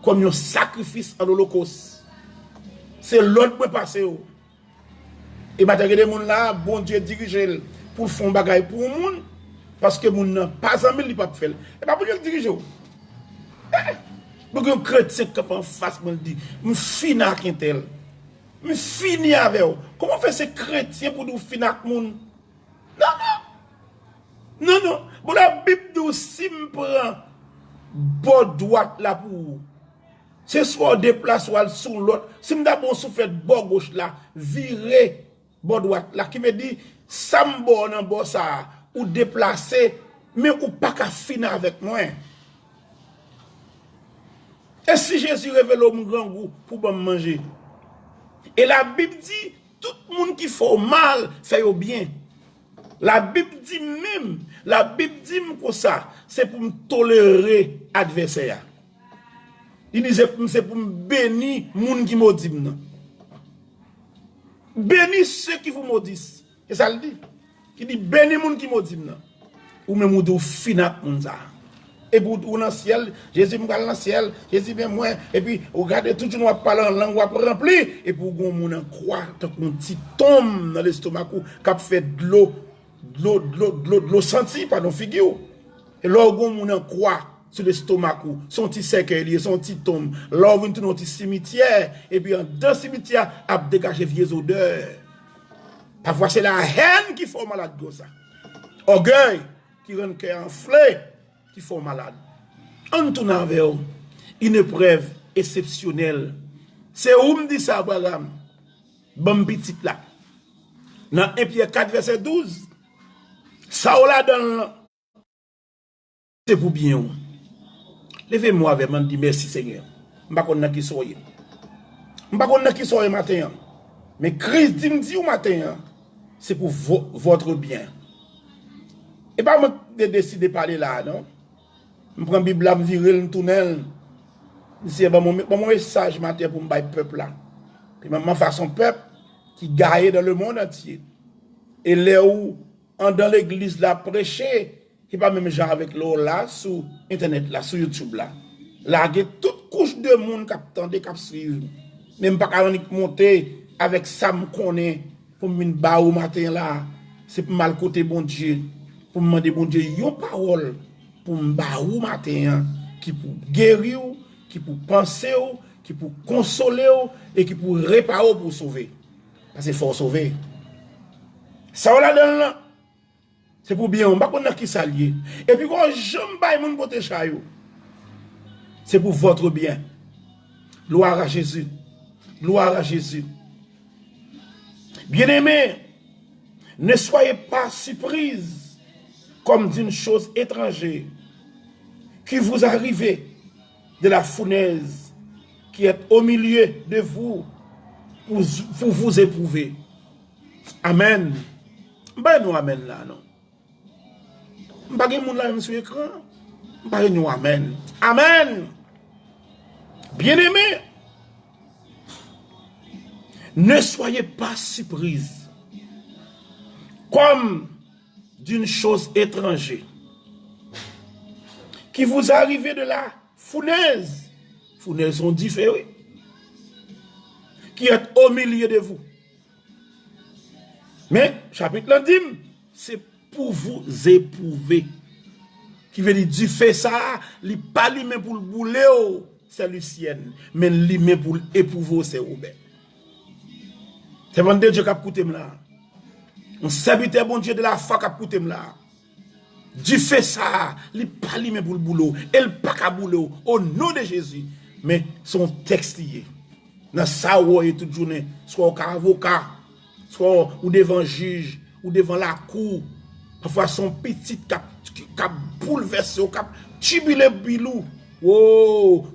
kòm yon sakrifis an olokòs. Se lòd mwen pase w. E maten gen de moun la, Bondye dirije l pou l fè yon bagay pou yon moun, paske moun nan pa zanmi l, li p ap fè l. E pa Bondye k dirije w. Eh! Mwen gen yon kretyen k kanpe anfas mwen, l di, "M fini ak entèl. M fini avè w." Kòman w fè se kretyen pou w di w fini ak moun? Non, non. Non, non. Bon, Labib di w, si m pran bò dwat la pou ou, se swa w deplase w al sou lòt. Si m ta ba w souflèt bò goch la, vire bò dwat la, ki vle di, sa m ba w nan bò sa a, ou deplase, men ou pa ka fini avèk mwen. E si Jezi revele w m grangou pou w ban m manje? E Labib di, tout moun ki fè w mal, fè yo byen. Labib di m menm, Labib di m konsa, se pou m tolere advèsè a. Li di se pou m, se pou m beni moun ki modi m nan. Bénis ceux qui vous maudissent. E sa l di. Ki di, beni moun ki modi m nan. Ou menm ou di w fini ak moun sa a. Epi ou, ou nan syèl, Jezi, m pral nan syèl, Jezi, men mwen, epi ou gade tout jounen w ap pale an lang, w ap ranpli, epi ou gen yon moun an kwa, tankou yon ti tonm nan lestomak ou, k ap fè dlo, dlo, dlo, dlo, dlo santi, padon, figi w. E lè w gen yon moun an kwa sou lestomak ou, se yon ti sèkèy li ye, se yon ti tonm. Lè w vin tounen yon ti simityè, epi anndan simityè a ap degaje vye zodè. Pafwa se lahèn ki fè w malad konsa. Ògèy ki rann kè a anfle, ki fè w malad. Ann tounen avè w. Une épreuve exceptionnelle. Se ou m di sa, Abraram. Ban m pitit la. Nan en Pyè kat vèsè douz, sa w ladan l lan, se pou byen w. Leve men w avè m, ann di, mèsi, Senyè. M pa konn nan kisa w ye. M pa konn nan kisa w ye maten an. Men Kris di m di w maten an, se pou vo-, votre bien. E pa mwen ki te deside pale la a, non. M pran Bib la, m vire l, m tounen l. M di, Senyè, ban mwen, ban mwen mesaj maten pou m bay pèp la. Pi manman fason pèp ki gaye dans le monde entier. E lè ou anndan legliz la preche, ki pa menm jan avèk lè w la sou entènèt la, sou YouTube la. Lage tout kouch de moun k ap tande, k ap swiv. Men m pa ka annik monte avèk sa m konnen pou m vin ba ou maten la. Se pou m al kote Bondye, pou m mande Bondye yon pawòl pou m ba ou maten an, ki pou geri w, ki pou panse w, ki pou konsole w, e ki pou repare w pou w sove. Paske fò w sove. Sa w ladan l lan, se pou byen w. M pa konn nan kisa l ye. Epi w janm bay moun pote chay ou. Se pou votre bien. Gloire à Jésus. Gloire à Jésus. Bien-aimés, ne soyez pas surprises comme d'une chose étrangère qui vous arrive de la fournaise qui est au milieu de vous pour, pour vous éprouver. Amen. M pa gen yon amèn la, non. M pa gen moun la menm sou ekran. M pa gen yon amèn. Amèn. Bien-aimés, ne soyez pas surprises comme d'une chose étrangère qui vous arrive de la fournaise. Founèz se yon dife, wi. Qui est au milieu de vous. Men, chapit lan di m, se pou vous éprouver. Ki vle di dife sa a, li pa limen pou l boule w, sè Lucienne, men l limen pou l epwouve w, sè Wobè. Sèvant de Dye k ap koute m la. Yon sèvitè Bondye de la fwa k ap koute m la. Dife sa a, li pa limen pou l boule w, e l pa ka boule w, o non de Jezi. Men, se yon tèks li ye. Nan sa w wè w ye tout jounen, swa w ka avoka, swa w devan jij, ou devan lakou. Pafwa, se yon pitit k ap, k ap boulvèse w, k ap tibile bil ou. Wo,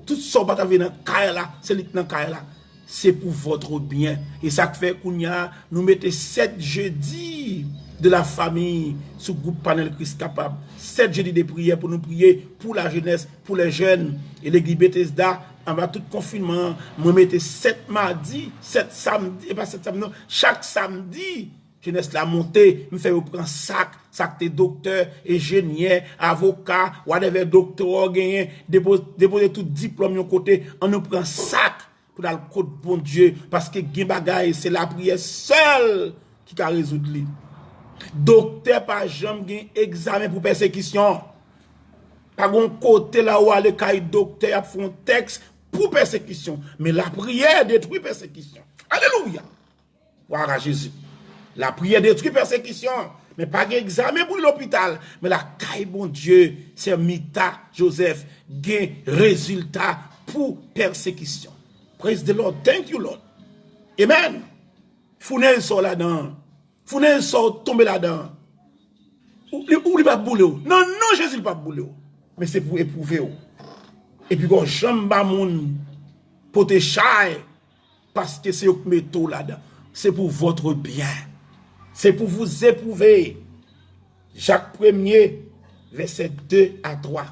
tout sa w pa ta vle nan kay la, se li k nan kay la. Se pou votre bien. E sa k fè kounye a, nou mete sèt jedi de la famiy sou gwoup Panèl Kris Kapab. Sèt jedi de priyè pou nou priye pou lajenès, pou lè jèn. E legliz Betesda, anba tout konfinman an, mwen mete sèt madi, sèt samdi, e pa sèt samdi non, chak samdi, jenès la monte, m fè yo pran sak, sa k te doktè, enjenyè, avoka, whatever doktè w genyen, depo-, depoze tout diplòm yon kote, ann nou pran sak pou n al kot Bondye, paske gen bagay, se lapriyè sèl ki ka rezoud li. Doktè pa janm gen egzamen pou pèsekisyon. Pa gen yon kote la ou ale kay doktè, y ap fè yon tèks pou pèsekisyon. Men lapriyè detwi pèsekisyon. Alelouya! Glwa a Jezi. Lapriyè detwi pèsekisyon. Men pa gen egzamen pou lopital. Men lakay Bondye, sè Mita Joseph gen rezilta pou pèsekisyon. Praise the Lord. Thank you, Lord. Amen. Founèz sa w ladan an. Founèz sa w tonbe ladan an. Ou, li, ou li p ap boule w. Nan non Jezi, li p ap boule w. Men se pou epwouve w. Epi pa w janm ba moun pote chay, paske se yo k mete w ladan. Se pou votre bien. Se pou vous éprouver. Jak premye, vèsè de a twa.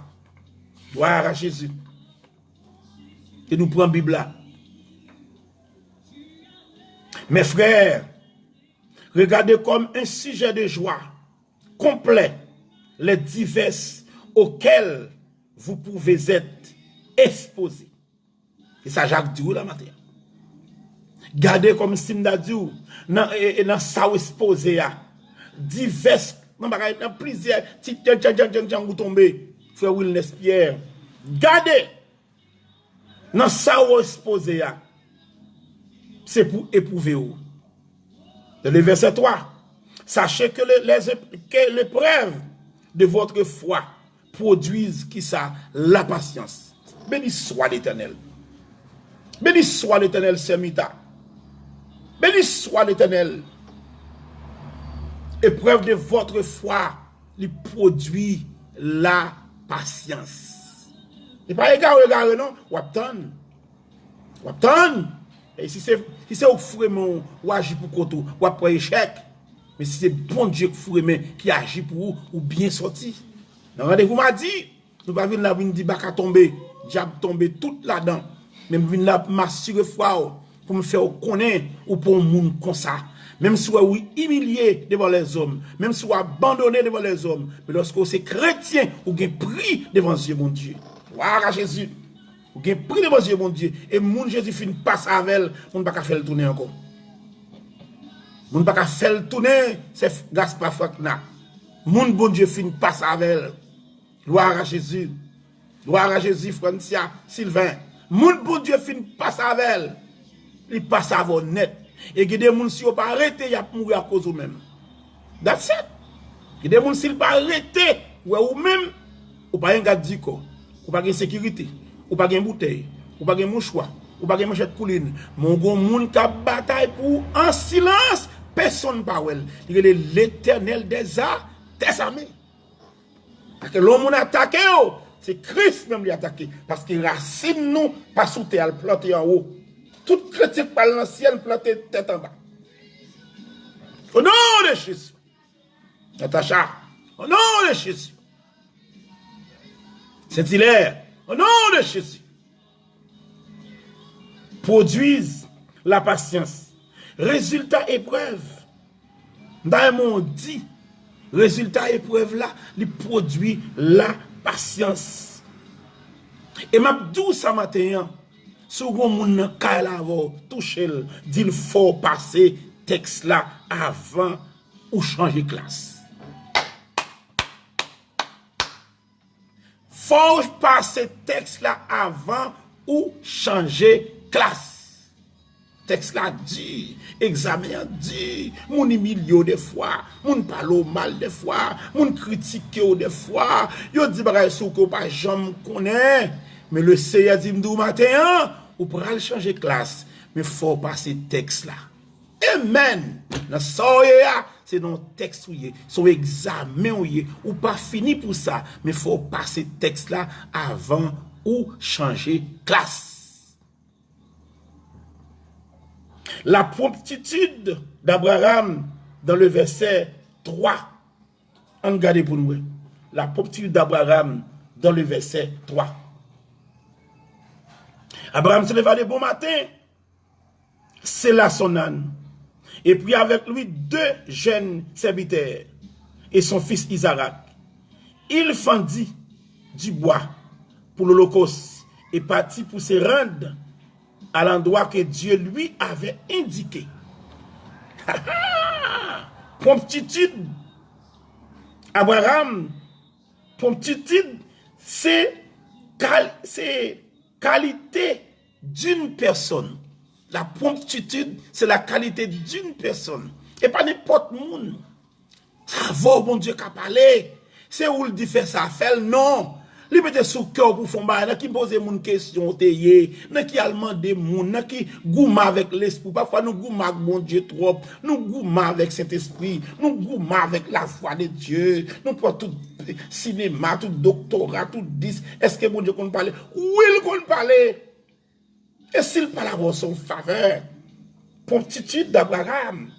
Glwa a Jezi. E nou pran Bib la. Mes frères, regardez comme un sujet de joie complet les divers auxquels vous pouvez être exposés. E sa Jak di w la maten an. Gade kòmsi m ta di w, nan, e, e, nan sa w ekspoze a. Divès, nan bagay, nan plizyè ti djan, djan, djan, djan, djan ou tonbe. Frè Wilnès Pierre. Gade! Nan sa w ekspoze a, se pou epwouve w. Dans le verset trois, sachez que le, les, que l'épreuve de votre foi produisent kisa? La patience. Béni soit l'Éternel. Béni soit l'Éternel, Semita. Béni soit l'Éternel. Épreuve de votre foi, li pwodui la pasyans. E pa egare, egare non, w ap tann. W ap tann. E si se, si se ou k foure men w, w aji pou kont ou, w ap pran echèk. Men si se Bondye k foure men, ki aji pou ou, ou byen sòti. Nan randevou madi, nou pa vin la vin di baka tonbe, dyab tonbe, tout ladan. Men m vin la pou m asire fwa w, pou m fè w konnen ou pa yon moun konsa. Menm si w wè w imilye devan lèzòm, menm si w abandone devan lèzòm, men lòske w se kretyen, ou gen pri devan zye Bondye. Glwa a Jezi. Ou gen pri devan zye Bondye. E moun Jezi fin pase avè l, moun pa ka fè l tounen ankò. Moun pa ka fè l tounen, sè Gaspard Francna. Moun Bondye fin pase avè l. Glwa a Jezi. Glwa a Jezi, Francia, Sylvain. Moun Bondye fin pase avè l. Li pase avè w nèt. E gen de moun, si yo pa rete, y ap mouri akoz ou menm. That's it. Gen de moun, si l pa rete, wè ou menm, ou pa gen gad di kò. Ou pa gen sekirite. Ou pa gen boutèy. Ou pa gen mouchwa. Ou pa gen manchèt koulin. Men w gon moun k ap batay pou ou an silans. Pèsonn pa wè l. Li rele Letènèl dèza, dèzame. Paske lè yon moun atake w, se Kris menm li atake. Paske rasin nou pa sou tè a, l plante anwo. Tout kretyen k pral nan syèl plante tèt anba. O non de Jezi. Natacha, o non de Jezi. Sent Ilè, o non de Jezi. Produisent la patience. Rezilta eprèv. M ta renmen w di, rezilta eprèv la, li pwodui la pasyans. E m ap di w sa maten an, si w gen yon moun nan kay la avè w, touche l, di l fò w pase tèks la avan ou chanje klas. Fò w pase tèks la avan ou chanje klas. Tèks la di, egzamen an di, moun imilye w defwa, moun pale w mal defwa, moun kritike w defwa, yo di bagay sou w ke w pa janm konnen. Men Lesenyè di m di w maten an, ou pral chanje klas, men fò w pase tèks la. Amen! Nan sa w ye a, se nan yon tèks ou ye, se yon egzamen ou ye, ou pa fini pou sa, men fò w pase tèks la avan ou chanje klas. La promptitude d'Abraham dans le verset trois. Ann gade pou n wè. La promptitude d'Abraham dans le verset trois. Abraham se leva de bon maten, sela son âne, et prit avec lui deux jeunes serviteurs et son fils Isaac. Il fendit du bois pour l'holocauste et partit pour se rendre à l'endroit que Dieu lui avait indiqué. Promptitude, Abraham, promptitude, se kal, se kalite d'une personne. La promptitude, c'est la qualité d'une personne. E pa nenpòt moun. Sa vo Bondye ka pale. Se ou l di fè sa, fè l non. Li mete sou kè w pou fè yon bagay. Nan ki poze moun kesyon w te ye? Nan ki al mande moun? Nan ki goumen avèk lespri? Pafwa nou goumen ak Bondye twòp. Nou goumen avèk Sentespri. Nou goumen avèk lavwa de Dye. Nou pran tout sinema, tout doktora, tout dis. Èske Bondye konn pale? Wi, l konn pale. E si l pale avè w, se yon favè. Promptitude d'Abraham.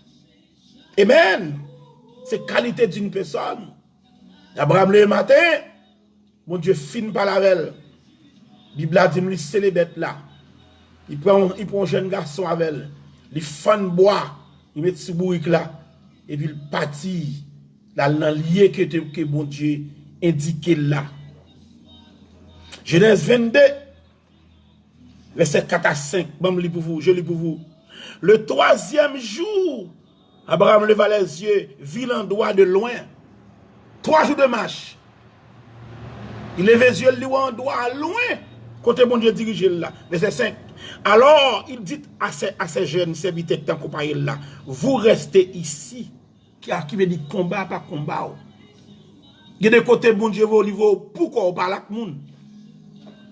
Amen. Se kalite d'une personne. Abraham leve maten, Bondye fin pale avè l. Bib la di m li sele bèt la. Li pran, li pran yon jèn gason avè l. Li fann bwa, li met sou bourik la. Epi l pati, l al nan lye ke, te, ke Bondye endike l la. Genèse vingt-deux, verset quatre à cinq. Ban m li pou vous, je lis pour vous. Le troisième jour, Abraham leva les yeux, vit l'endroit de loin. Twa jou de mach. Li leve zye l, li wè andwa a lwen, kote Bondye dirije l la. Verset cinq. Alors, il dit à ses, à ses jeunes serviteurs ki t akonpaye l la, vous restez ici. Ki a, ki vle di konba pa konba w. Gen de kote Bondye voye w, li voye w pou kò w, pa l ak moun.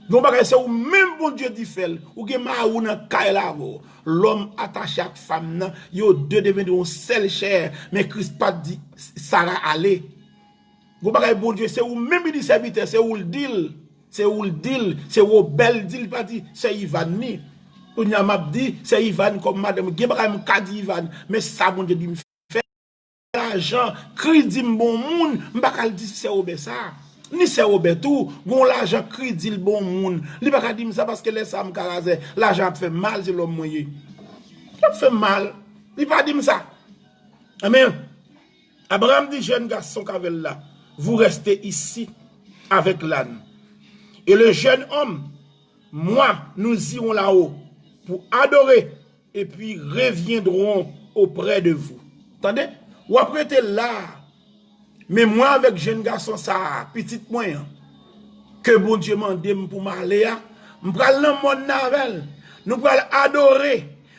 Gen yon bagay se ou menm Bondye di fè l. Ou gen mari w nan kay la avè w. Lòm atache ak fanm nan, yo de deviendront yon sèl chè. Men Kris pa t di Sara ale. Gen yon bagay Bondye, se ou menm li di sèvitè, se ou l di l. Se ou l di l, se Wobè l di l, li pa di sè Ivan ni. Kounye a m ap di sè Ivan kòm madanm. Gen bagay m ka di Ivan, men sa Bondye di m fè. Lajan, Kris di m bon moun, m pa ka al di sè Wobè sa. Ni sè Wobè tou, gon lajan Kris di l bon moun. Li pa ka di m sa paske lè sa a m ka razè. Lajan ap fè m mal, se lòm mwen ye. L ap fè m mal. Li pa di m sa. Amèn. Abraham di jèn gason k avè l la, vous restez ici avec l'âne. Et le jeune homme, moi, nous irons là-haut pour adorer et puis reviendrons auprès de vous. Tande? W ap rete la a. Men mwen avèk jèn gason sa a, pitit mwen an, ke Bondye mande m pou m ale a, m pral nan mòn nan avè l. Nou pral adore,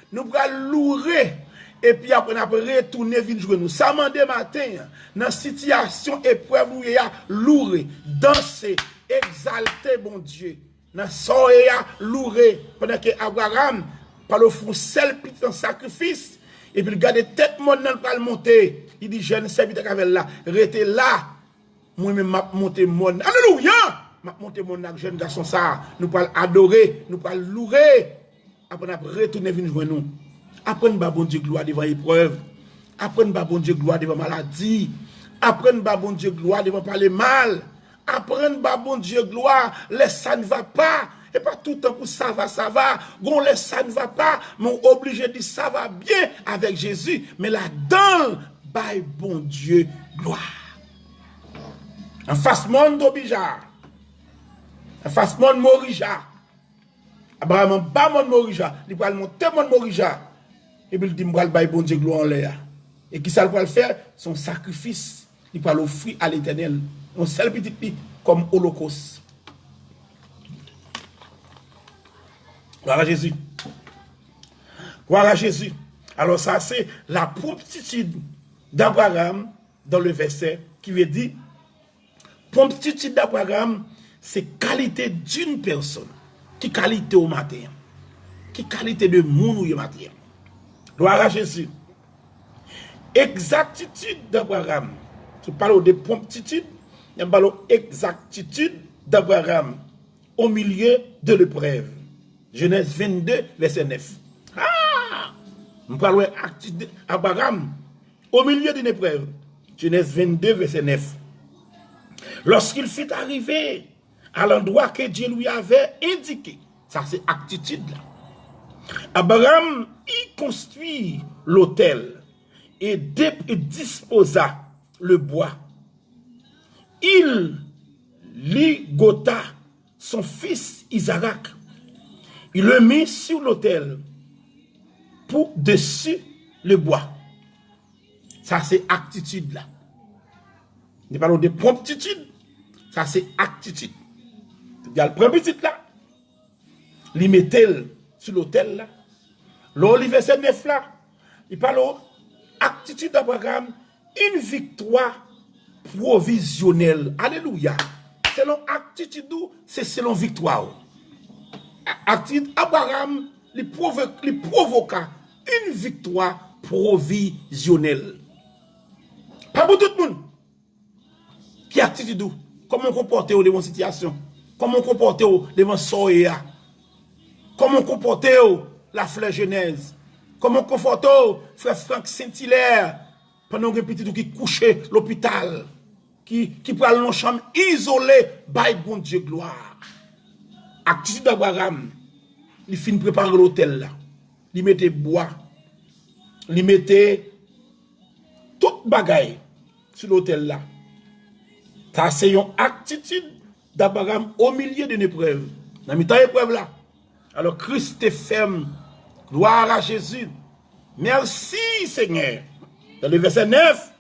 nou pral loure, epi apre n ap retounen vin jwenn ou. Sa mande maten an, nan sitiyasyon eprèv ou ye a, loure, danse, egzalte Bondye. Nan sa w ye a, loure, pandan ke Abraram pral ofri yon sèl pitit an sakrifis, epi l gade tèt mòn nan, l pral monte. Li di jèn sèvitè k avè l la, rete la, mwen menm m ap monte mòn. Alelouya! M ap monte mòn nan ak jèn gason sa a. Nou pral adore, nou pral loure. Apre n ap retounen vin jwenn ou. Aprann ba Bondye glwa devan eprèv. Aprann ba Bondye glwa devan maladi. Aprann ba Bondye glwa devan pale mal. Aprann ba Bondye glwa lè sa n va pa. E pa toutan pou sa va, sa va. Gon lè sa n va pa, men w oblije di sa va byen avèk Jezi. Men ladan l, bay Bondye glwa. Anfas mòn Tobija. Anfas mòn Morija. Abraram anba mòn Morija, li pral monte mòn Morija. Epi l di, "M pral bay Bondye glwa anlè a." E kisa l pral fè? Se yon sakrifis li pral ofri a Letènèl, yon sèl pitit li kòm olokòs. Glwa a Jezi. Gloire à Jésus. Alors ça, c'est la promptitude d'Abraham dans le verset, qui veut dire, promptitude d'Abraham, c'est qualité d'une personne. Ki kalite w maten an? Ki kalite de moun ou ye maten an? Gloire à Jésus. Exactitude d'Abraham. Si w pale w de promptitude, n ap pale w exactitude d'Abraham au milieu de l'épreuve. Genèse vingt-deux, verset neuf. Ah! M pral wè aktitid Abraham au milieu d'une épreuve. Genèse vingt-deux, verset neuf. Lorsqu'il fut arrivé à l'endroit que Dieu lui avait indiqué, sa se aktitid la. Abraham y construit l'autel et, dé- et disposa le bois. Il ligota son fils Isaac. Il le mit sur l'autel pour dessus le bois. Sa se aktitid la. Li pale de pwonptitid. Sa se aktitid. Li al pran pitit la. Li mete l sou lotèl la. Lè w li vèsè nèf la, li pale w aktitid Abraram, une victoire provizyonèl. Alelouya. Selon aktitid ou, se selon viktwa w. Aktitid Abraram, li pwovo- li pwovoka une victoire provizyonèl. Pa pou tout moun. Ki aktitid ou? Kòman w konpòte w devan yon sitiyasyon? Kòman w konpòte w devan sa w ye a? Kòman w konpòte w, laflè jenèz? Kòman w konpòte w, frè Frank Sentilè, pandan w gen pitit ou ki kouche lopital, ki, ki pral nan chanm izole, bay Bondye glwa? Aktitid Abraram, li fin prepare lotèl la, li mete bwa, li mete tout bagay sou lotèl la. Sa se yon aktitid d'Abraham au milieu d'une épreuve. Nan mitan eprèv la. Alò, Kris te fè m. Gloire à Jésus. Mèsi, Senyè. Dans le verset neuf,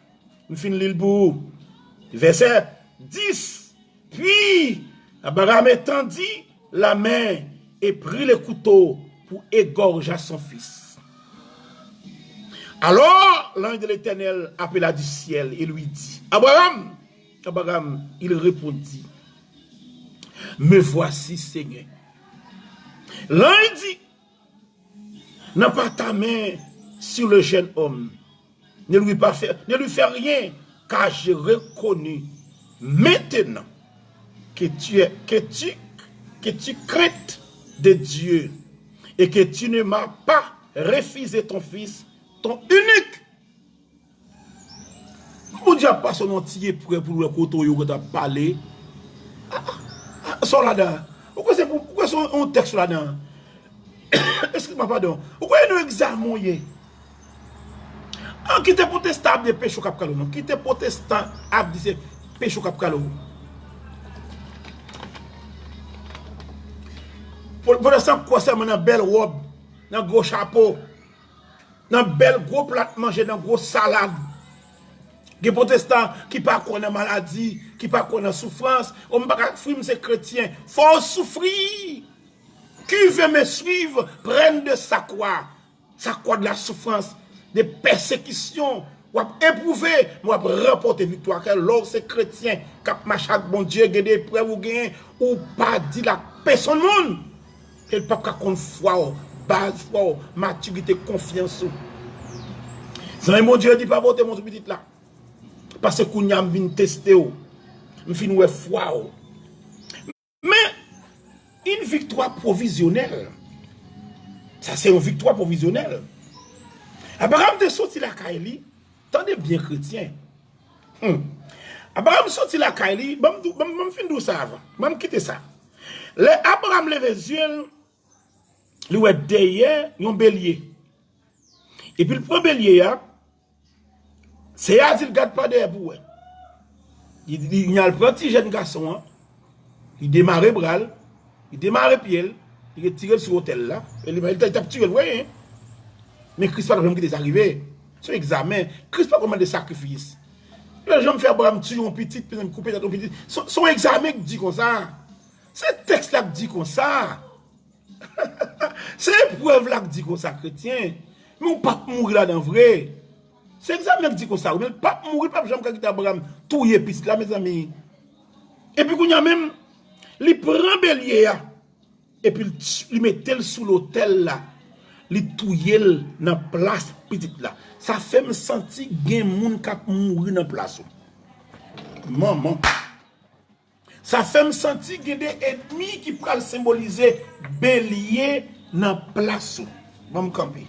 m fin li l pou ou. Verset dix. Puis, Abraham étendit la main et prit le couteau pour égorger son fils. Alors, l'ange de l'Éternel appela du ciel et lui dit, Abraham, Abraham, il répondit, Me voici, Seigneur. L'ange dit, N'as pas ta main sur le jeune homme, ne lui pas faire, ne lui fais rien, car j'ai reconnu maintenant que tu es, que tu, que tu crains de Dieu et que tu ne m'as pas refusé ton fils, ton unique. Bondye ap pase w nan ti eprèv pou l wè kote w ye, kote w ap pale. Ah, ah, ah, sa w ladan? Ou kwè se pou, ou kwè se yon, yon tèks w ladan? Eskiz mwen, padon. Ou kwè e nan egzamen w ye? Ah, kite pwotestan ap di peche w k ap kale w, non. Kite pwotestan ap di se peche w k ap kale w. Pwo- Pwotestan kwè sèlman nan bèl wòb, nan gwo chapo, nan bèl gwo plat manje, nan gwo salad. Gen pwotestan ki pa kwè nan maladi, ki pa kwè nan soufrans. O, m pa ka fri, m se kretyen. Fò w soufri. Qui veut me suivre, prenne de sa croix. Sa croix de la souffrance, de pèsekisyon. W ap epwouve, men w ap ranpòte viktwa. Kè lè w se kretyen k ap mache ak Bondye, gen de eprèv ou genyen, ou pa di l ak pèsonn moun. E l p ap ka konn fwa w, baz fwa w, matirite, konfyans ou. Zanmi Bondye di pa pote mwen sou pitit la. Paske kounye a m vin teste w. M fin wè fwa w. Men, une victoire provizyonèl. Sa se yon viktwa pwovizyonèl. Abraram te soti lakay li. Tande byen, kretyen. Hmm. Abraram soti lakay li. Ban m di w, ban m, ban m fin di w sa avan. Ban m kite sa. Lè Abraram leve zye l, li wè dèyè yon belye. Epi l pran belye a, Seyè a di l, gad pa dèyè pou w wè. Li, li, li al pran ti jèn gason an, li demare bra l, li demare pye l, li retire l sou otèl la, e li, li t ap tiye l vre, wi. Men Kris pa t ap janm kite sa rive. Se yon egzamen. Kris pa t ap mande sakrifis. Yo janm fè Abraram tiye yon pitit, koupe tèt yon pitit. Se, se yon egzamen ki di konsa. Se tèks la ki di konsa. Se eprèv la k di konsa, kretyen. Men w p ap mouri ladan vre. Se egzamen k di konsa, wi, men l p ap mouri, l p ap janm ka kite Abraram touye pitit la, mezanmi. Epi kounye a menm, li pran belye a, epi l, li mete l sou lotèl la, li touye l nan plas pitit la. Sa fè m santi gen moun k ap mouri nan plas ou. Manman. Sa fè m santi gen de ènmi ki pral senbolize belye nan plas ou. Ban m kanpe.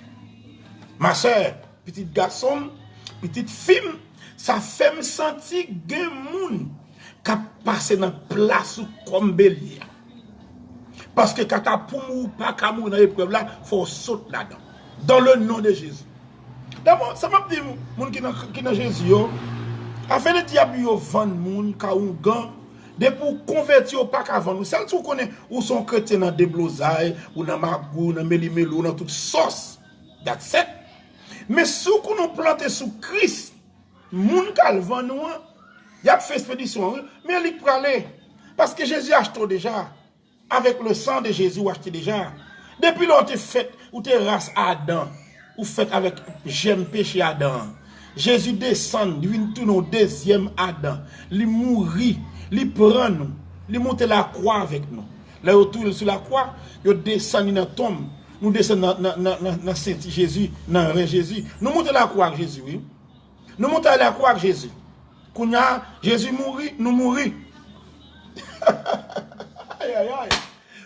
Ma sè, pitit gason m, pitit fi m, sa fè m santi gen moun k ap pase nan plas ou kòm belye a. Paske katapoum ou pa ka mouri nan eprèv la, fò w sot ladan. Dans le nom de Jésus. Dabò, sa m ap di moun ki nan, ki nan Jezi yo, afè de dyab yo vann moun ka oungan, depi w konvèti, yo pa ka vann ou. Sèl si w konnen ou se yon kretyen nan deblozay, ou nan magouy, ou nan melimelo, ou nan tout sòs. That's it. Men si w konnen w plante sou Kris, moun k al vann ou an, y ap fè ekspedisyon an, wi. Men li k prale. Paske Jezi achte w deja. Avec le sang de Jésus, ou achte deja. Depi lè w te fèt, ou te ras Adan. Ou fèt avèk jèm peche Adan an. Jezi desann, li vin tounen yon dezyèm Adan. Li mouri, li pran nou, li monte lakwa avèk nou. Lè yo touye l sou lakwa, yo desann li nan tonm. Nou desann nan, nan, nan, nan, nan senti Jezi, nan ren Jezi. Nou monte lakwa ak Jezi, wi. Nou monte lakwa ak Jezi. Kounye a, Jezi mouri, nou mouri. Ay, ay, ay.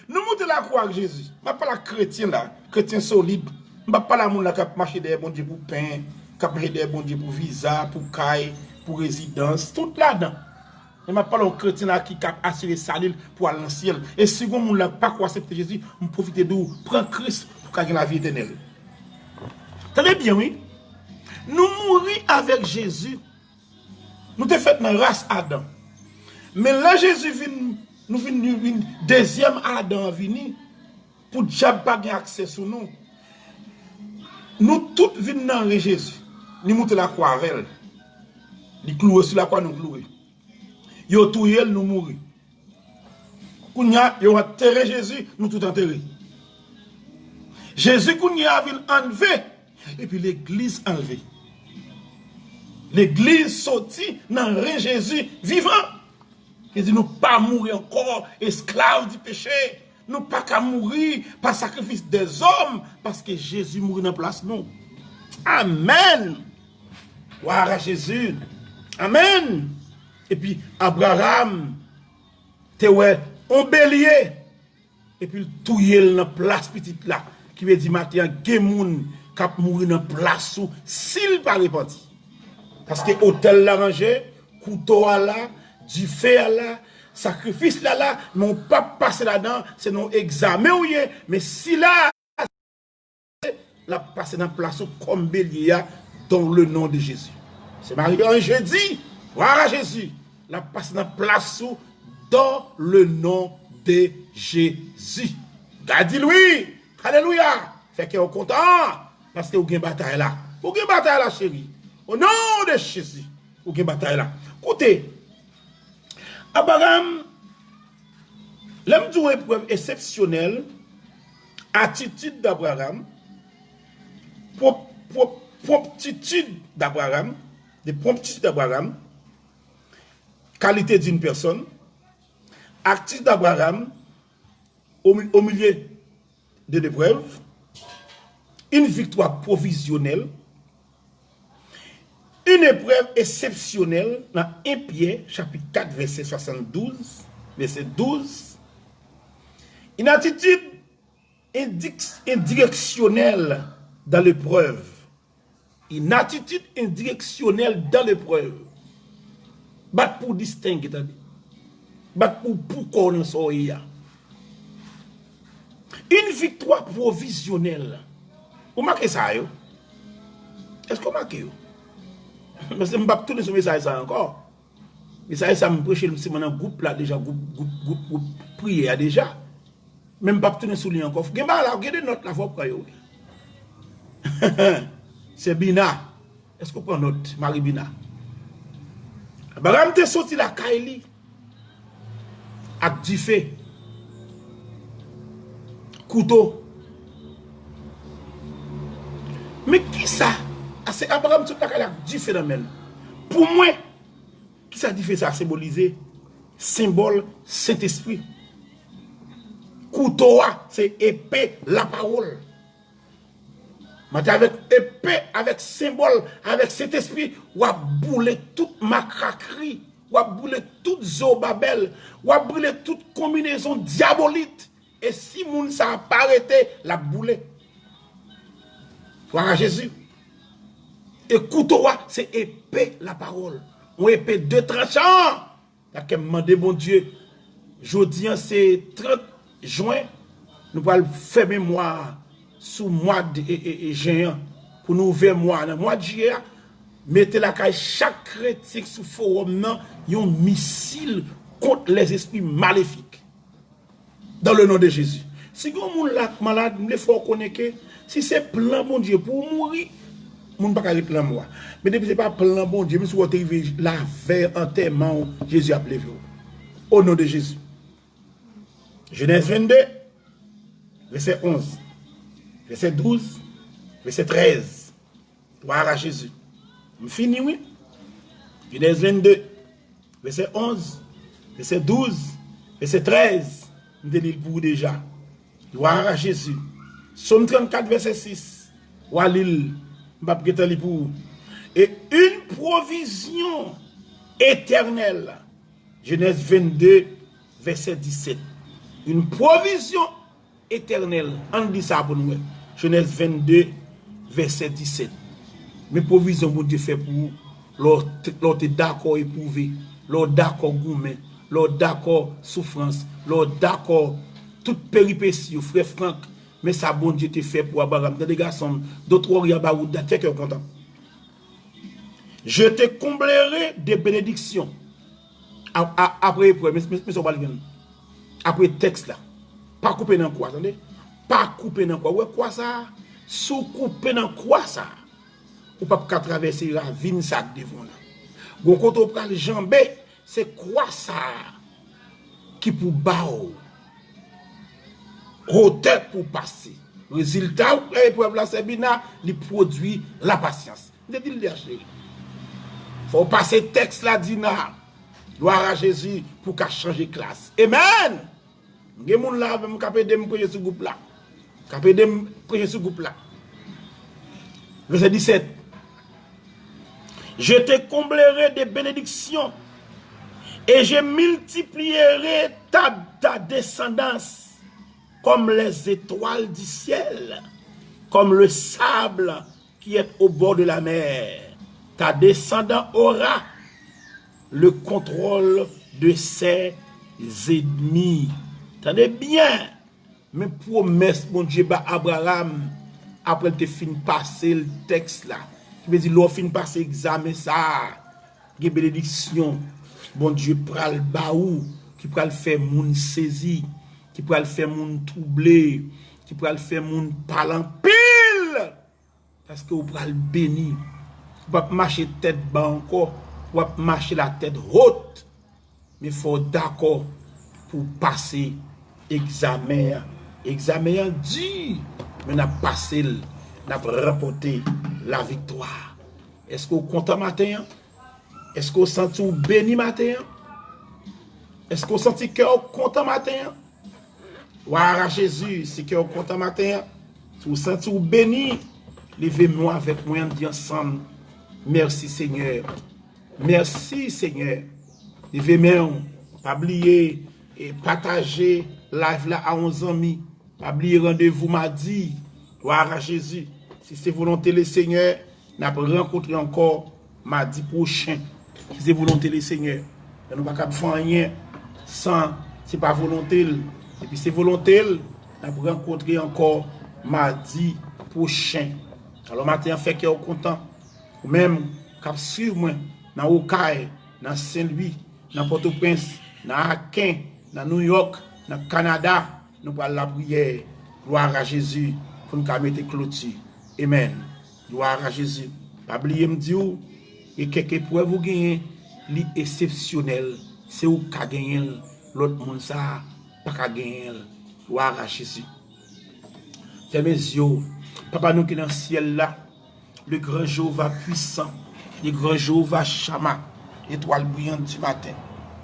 Nou monte lakwa ak Jezi. M ap pale ak kretyen la, kretyen solid. M p ap pale a moun la k ap mache dèyè Bondye pou pen, k ap mache dèyè Bondye pou viza, pou kay, pou rezidans, tout ladan. Men m ap pale yon kretyen la ki k ap asire sali l pou al nan syèl. E si gon moun la pa ko aksepte Jezi, m pwofite di w, pran Kris pou w ka gen lavi etènèl. Tande byen, wi. Nou mouri avèk Jezi. Nou te fèt nan ras Adan. Men lè Jezi vin, nou vin, nou vin, dezyèm Adan an vini, pou dyab pa gen aksè sou nou. Nou tout vin nan ren Jezi. Li moute lakwa avè l. Li kloure sou lakwa, nou kloure. Yo touye l, nou mouri. Kounye a, yo antere Jezi, nou tout antere. Jezi kounye a vin anlve, epi legliz anlve. Legliz soti nan ren Jezi vivan. Li di nou pa mouri ankò, esklav di peche. Nou pa ka mouri pa sakrifis dèzòm, paske Jezi mouri nan plas nou. Amèn! Glwa a Jezi! Amèn! Epi Abraram te wè yon belye, epi l touye l nan plas pitit la. Ki vle di maten an, gen moun k ap mouri nan plas ou si l pa repanti. Paske otèl la ranje, kouto a la, dife a la, sakrifis la la, men w p ap pase ladan, se nan yon egzamen w ye, men sila l ap pase nan plas ou kòm belye a, dans le nom de Jésus. Se Marie Ange di, gloire à Jésus, l ap pase nan plas ou, dans le nom de Jésus. Gad di l wi, alelouya, fè kè w kontan, paske ou gen batay la. Ou gen batay la, cheri. Au nom de Jésus, ou gen batay la. Koute, Abraram, lè m di w eprèv eksepsyonèl, atitid d Abraram, pwonp, pwonp, pwonptitid d Abraram, de pwonptitid d Abraram, qualité d'une personne, atitid d Abraram, au, au milieu de l'épreuve, une victoire provisoire, une épreuve exceptionnelle dans un Pierre chapitre quatre verset soixante-douze, verset douze, une attitude indic-, indirectionnelle dans l'épreuve. Une attitude indirectionnelle dans l'épreuve. Bat pou w distenge, tande. Bat pou w pou kò w nan sa w ye a. Une victoire provisionnelle. Ou make sa yo? Èske w make yo? Paske m p ap tounen sou mesaj sa ankò. Mesaj sa m preche l, m siman nan gwoup la deja, gwoup, gwoup, gwoup, gwoup priyè a deja. Men m p ap tounen sou li ankò. Gen bagay la, gen de nòt la, fò w pran yo, wi. Se Bina. Èske w pran nòt, Mari Bina? Abraram te soti lakay li ak dife, kouto, Men kisa? Ase Abraram sot lakay la ak dife nan men l. Pou mwen, kisa dife sa a senbolize? Senbòl Sentespri. Kouto a, se epe lapawòl. Mwen te avèk epe, avèk senbòl, avèk Sentespri, w ap boule tout makrakri, w ap boule tout Zowobabèl, w ap boule tout konbinezon dyabolit. E si moun sa a pa rete, l ap boule. Glwa a Jezi. E kouto a, se epe lapawòl. Yon epe de tranchan. Sa fè m mande Bondye, jodi a se trant jen, nou pral fè memwa sou mwa de, e, e, e jen an, pou nou ouvè mwa nan mwa jiyè a, mete lakay chak kretyen sou fowòm nan yon misil kont lèzespri malefik. Dans le nom de Jésus. Si gen yon moun la k malad, m vle fè w konnen ke si se plan Bondye pou w mouri, moun pa ka ret lanmò a. Men depi se pa plan Bondye, menm si w te rive lavèy antèman w, Jezi ap leve w. O non de Jezi. Jenèz vennde, vèsè onz, vèsè douz, vèsè trèz. Glwa a Jezi. M fini, wi. Jenèz vennde, vèsè onz, vèsè douz, vèsè trèz. M te li l pou ou deja. Glwa a Jezi. Sòm trannkat, vèsè sis. W a li l. M p ap gentan li pou ou. Et une provision éternelle. Jenèz vennde, vèsè disèt. Une provision éternelle. Ann li sa pou nou wè. Jenèz vennde, vèsè disèt. Men pwovizyon Bondye fè pou ou lè w te, lè w te dakò epwouve, lè w dakò goumen, lè w dakò soufrans, lè w dakò tout peripesi yo, frè Frank. Men sa Bondye te fè pou Abraram. Tande gason m, don't worry about that, fè kè w kontan. Je te comblerai de bénédictions. A- a- Apre eprèv, men men- men sa w pral jwenn. Apre tèks la. Pa koupe nan kwa, tande. Pa koupe nan kwa. Ou wè kwa sa a? Si w koupe nan kwa sa a, ou p ap ka travèse ravin sa a k devan w la. Gon kote w pral janbe, se kwa sa a ki pou ba w wotè pou w pase. Rezilta eprèv la, Sèbina, li pwodui lapasyans. M te di l deja, cheri. Fò w pase tèks la, Dina. Glwa a Jezi pou w ka chanje klas. Amen! Gen moun la avè m k ap ede m preche sou gwoup la. K ap ede m preche sou gwoup la. Vèsè disèt. Je te comblerai de bénédictions et je multiplierai ta, ta descendance comme les étoiles du ciel, comme le sable qui est au bord de la mer. Ta descendant aura le contrôle de ses ennemis. Tande byen, men pwomès Bondye ba Abraram apre l te fin pase l tèks la. Ki vle di, lè w fin pase egzamen sa a, gen benediksyon Bondye pral ba ou, ki pral fè moun sezi, ki pral fè moun twouble, ki pral fè moun pale anpil. Paske ou pral beni. Ou p ap mache tèt ba ankò, w ap mache la tèt wot. Men fò w dakò pou w pase egzamen an. Egzamen an di, men n ap pase l, n ap ranpòte laviktwa. Èske w kontan maten an? Èske w santi w beni maten an? Èske w santi kè w kontan maten an? Glwa a Jezi, si kè w kontan maten an, si w santi w beni, leve men w avèk mwen, ann di ansanm, mèsi Senyè. Mèsi Senyè. Leve men w. Pa bliye e pataje live la a yon zanmi. Pa bliye randevou madi. Glwa a Jezi. Si se volonte Lesenyè, n ap rankontre ankò madi pwochen. Si se volonte Lesenyè. Men nou pa kab fè anyen san se pa volonte l. Epi se volonte l, n ap rankontre ankò madi pwochen. Alò, maten an, fè kè w kontan. Ou menm k ap swiv mwen nan Okay, nan Senlwi, nan Pòtoprens, nan Aken, nan Nouyòk, nan Kanada, nou pral lapriyè. Glwa a Jezi pou n ka mete kloti. Amen. Glwa a Jezi. Pa bliye m di w, gen kèk eprèv ou genyen, li esepsyonèl. Se ou k ka genyen l, lòt moun sa a pa ka genyen l. Glwa a Jezi. Fèmen zye w. Papa nou ki nan syèl la, Le grand Jéhovah puissant, le grand Jéhovah Shammah, étoile brillante du matin,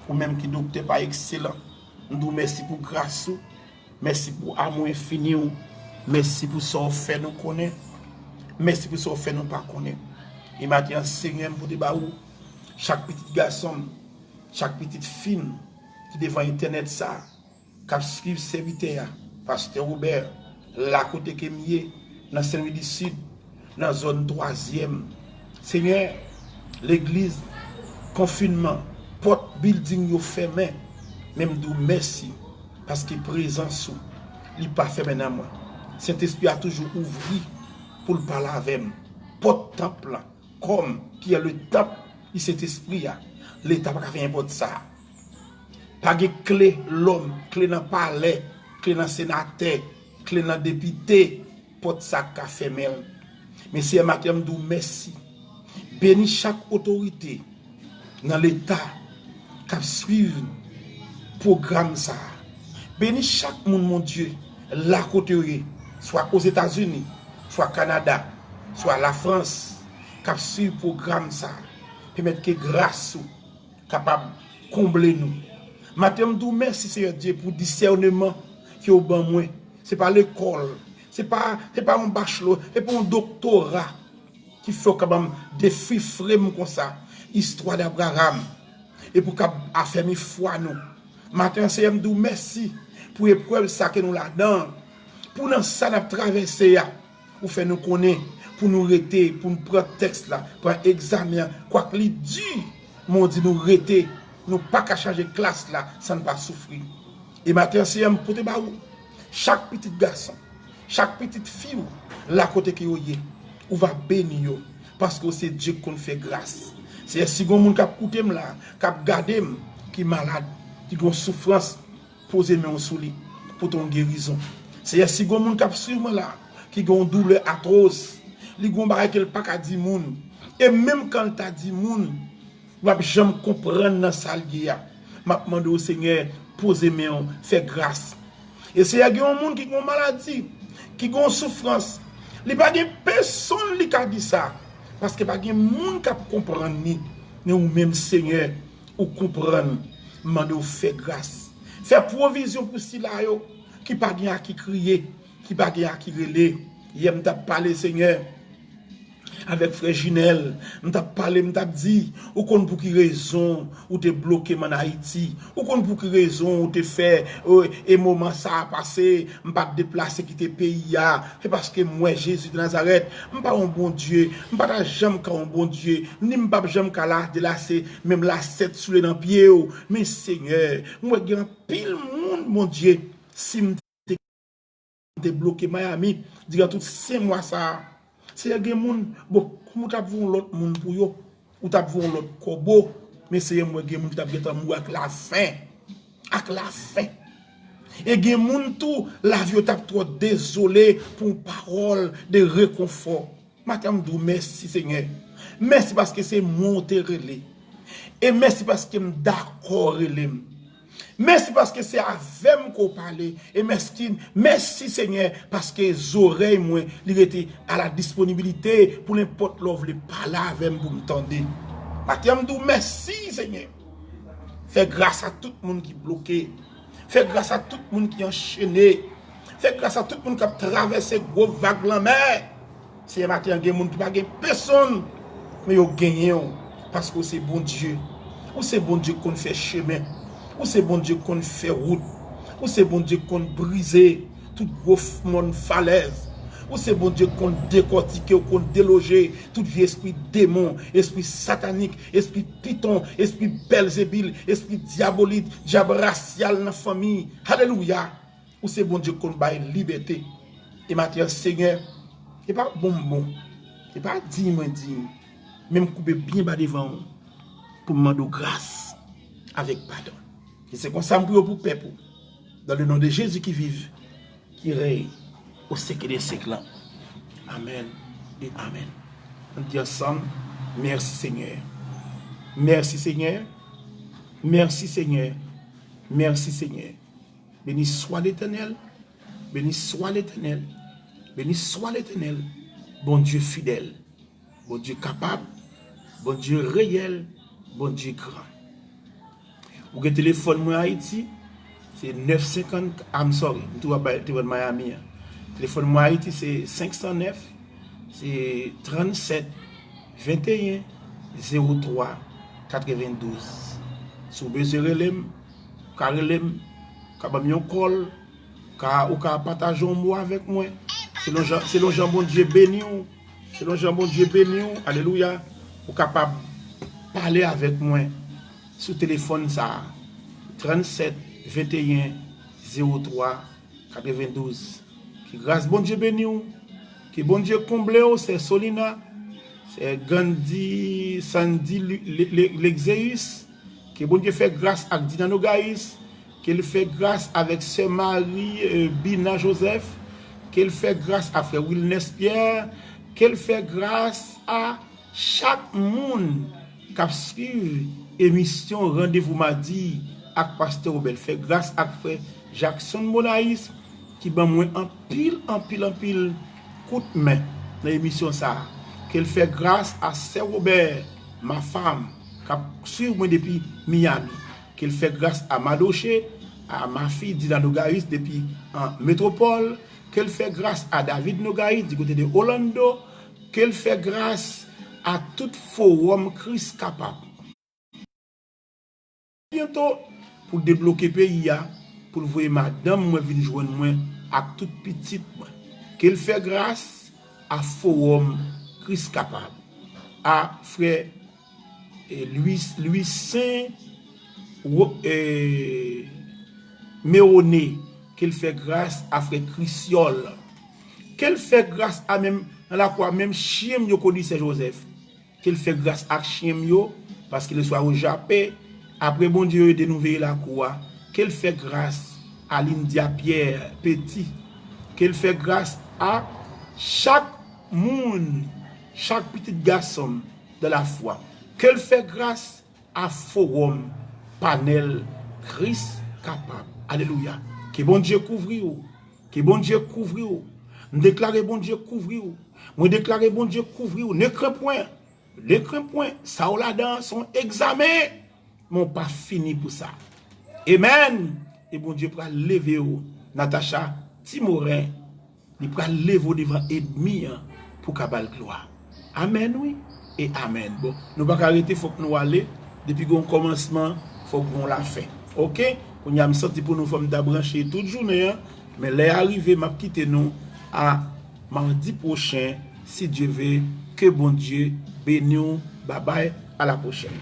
ou menm ki doktè pa ekselan, m di w mèsi pou gras ou, mèsi pou amou enfini w, mèsi pou sa w fè nou konnen, mèsi pou sa w fè nou pa konnen. E maten an, Senyè, m pote ba ou chak pitit gason m, chak pitit fi m ki devan entènèt sa a, k ap swiv sèvitè a, Pastè Robert, la kote ke m ye, nan Sen Lwi di Sid, nan zòn twazyèm. Senyè, legliz, konfinman, pòt bilding yo fèmen, men m di w mèsi, paske prezans ou, li pa fèmen nan mwen. Sentespri a toujou ouvri pou l pale avè m. Pòt tanp lan, kò m, ki est le temple du Saint-Esprit a, Leta pa ka fèmen pòt sa a. Pa gen kle lòm, kle nan palè, kle nan senatè, kle nan depite, pòt sa a ka fèmen l. Men Seyè, maten an, m di w mèsi. Beni chak otorite nan Leta k ap swiv pwogram sa a. Beni chak moun, Bondye, la kote yo ye, swa Ozetazini, swa Kanada, swa Lafrans, k ap swiv pwogram sa a. Pèmèt ke gras ou kapab konble nou. Maten an, m di w mèsi, Seyè Dye, pou disèneman ke w ban mwen. Se pa lekòl, se pa, se pa yon bachelo, se pa yon doktora ki fè w ka ban m defifre m konsa istwa d Abraram, e pou w kab afèmi fwa nou. Maten an, Seyè, m di w mèsi pou eprèv sa ke nou ladan an, pou nan sa n ap travèse a, ou fè nou konnen pou nou rete, pou nou pran tèks la, pran egzamen an, kwak li di, men w di nou rete, nou pa ka chanje klas la san n pa soufri. E maten an, Seyè, m pote ba ou chak pitit gason, chak pitit fi w, la kote ke yo ye, ou va beni yo, paske w se Dye k konn fè gras. Seyè, si gon moun k ap koute m la, k ap gade m, ki malad, ki gon soufrans, poze men w sou li, pote yon gerizon. Seyè, si gon moun k ap swiv mwen la, ki gen yon doulè atwos, li gen yon bagay ke l pa ka di moun, e menm kan l ta di moun, yo p ap janm konprann nan sa l ye a. M ap mande w, Senyè, poze men w, fè gras. E Seyè, gen yon moun ki gen yon maladi, ki gen yon soufrans, li pa gen pèsonn li ka di sa, paske pa gen moun k ap konprann li, men ou menm, Senyè, ou konprann, m mande w fè gras. Fè pwovizyon pou sila yo ki pa gen a ki kriye, ki pa gen a ki rele. Yè m t ap pale, Senyè, avèk frè Jinèl, m t ap pale, m t ap di, ou konn pou ki rezon ou te bloke m ann Ayiti, ou konn pou ki rezon ou te fè, e, e moman sa a pase, m pa t deplase kite peyi a, se paske m wè Jezi de Nazarèt, m pa yon Bondye, m pa ta janm ka yon Bondye, ni m p ap janm ka la delase menm lasèt soule nan pye w. Men Senyè, m wè gen anpil moun, Bondye, si m te, te bloke Miami diran tout senk mwa sa a, Seyè, gen moun, bon, kòm ou t ap voye yon lòt moun pou yo, ou t ap voye yon lòt kòbo, men Seyè, m wè gen moun ki t ap gentan mouri ak lafen. Ak lafen. E gen moun tou, lavi yo t ap twò dezole pou yon pawòl de rekonfò. Maten an, m di w mèsi, Senyè. Mèsi paske se mwen w te rele. E mèsi paske m dakò w rele m. Mèsi paske se avè m ke w pale. E mèsi, mèsi, Senyè, paske zòrèy mwen, li rete a la disponibilite pou nenpòt lè w vle pale avè m pou m tande. Maten an, m di w mèsi, Senyè. Fè gras a tout moun ki bloke. Fè gras a tout moun ki anchene. Fè gras a tout moun k ap travèse gwo vag lanmè. Seyè, maten an, gen moun ki pa gen pèsonn, men yo genyen w, paske w se Bondye. Ou se Bondye k konn fè chemen. Ou se Bondye k konn fè wout. Ou se Bondye k konn brize tout gwo f-, mòn falèz. Ou se Bondye k konn dekòtike, ou konn deloje tout vye espri demon, espri satanik, espri piton, espri Bèlzebil, espri dyabolik, dyab rasyal nan fanmi. Alelouya! Ou se Bondye k konn bay libète. E maten an, Senyè, e pa bon m bon, e pa diy mwen diy, men m koube byen ba devan w pou m mande w gras avèk padon. E se konsa m priye w pou pèp ou, dans le nom de Jésus qui vive, qui règne au siècle des siècles. Amèn e amèn. Ann di ansanm, mèsi Senyè. Mèsi Senyè. Mèsi Senyè. Mèsi Senyè. Béni soit l'Éternel. Béni soit l'Éternel. Béni soit l'Éternel. Bondye fidèl. Bondye kapab, Bondye reyèl, Bondye gran. Ou gen telefòn mwen Ayiti, se nèf senkant, I'm sorry, m tou ap bay telefòn Miami an. Telefòn mwen Ayiti, se senk san nèf, se trannsèt, venteyen, zewo twa, katrevendouz. Si w bezwen rele m, ou ka rele m, ou ka ban m yon call, ou ka, ou ka pataje yon mo avèk mwen. Selon jan, selon jan Bondye beni w, selon jan Bondye beni w, alelouya, ou kapab pale avèk mwen sou telefòn sa a, trannsèt, venteyen, zewo twa, katrevendouz. Ke gras Bondye beni w. Ke Bondye konble w, sè Solina, sè Gandhi, Sandy, Le- Le- Le- Lexeus. Ke Bondye fè gras ak Dina Nogais. Ke l fè gras avèk sè Marie, euh, Bina Joseph. Ke l fè gras a frè Wilness Pierre. Ke l fè gras a chak moun k ap swiv emisyon Randevou Madi ak Pastè Wobèl. Fè gras ak frè Jackson Monais ki ban mwen anpil, anpil, anpil kout men nan emisyon sa a. Ke l fè gras a sè Wobè, ma fam, k ap swiv mwen depi Miami. Ke l fè gras a Madoche, a ma fi Dina Nogais depi an Metwopòl. Ke l fè gras a David Nogais di kote de Orlando. Ke l fè gras a tout fowòm Kris Kapab. Byento pou debloke peyi a, pou l voye madanm mwen vin jwenn mwen ak tout pitit mwen. Ke l fè gras a fowòm Kris Kapab, a frè, eh, Louis, Louis Saint Wo- eh, Meone. Ke l fè gras a frè Krisyòl. Ke l fè gras a menm nan lakwa menm chyen m yo Kolisè Jozèf. Ke l fè gras ak chyen m yo, paske leswa yo jape. Apre Bondye yo ede nou veye lakou a, ke l fè gras a Lindia Pierre Petit. Ke l fè gras a chak moun, chak pitit gason m dan lafwa. Ke l fè gras a fowòm panèl Kris Kapab. Alelouya. Ke Bondye kouvri w. Ke Bondye kouvri w. M deklare Bondye kouvri w. Mwen deklare Bondye kouvri w. Ne krenpwen. Ne krenpwen. Sa w ladan an se yon egzamen. Men w pa fini pou sa. Amen. E Bondye pral leve w. Natacha Timoren, li pral leve w devan ènmi an pou w ka ba l glwa. Amèn wi. E amèn. Bon, nou pa ka rete, fòk nou ale. Depi gen yon kòmansman, fòk gen yon lafen. Oke? Kounye a m santi pou nou fò m ta branche tout jounen an. Men lè a rive, m ap kite nou a madi pwochen, si Dye ve, ke Bondye beni w. Babay, a la pwochèn.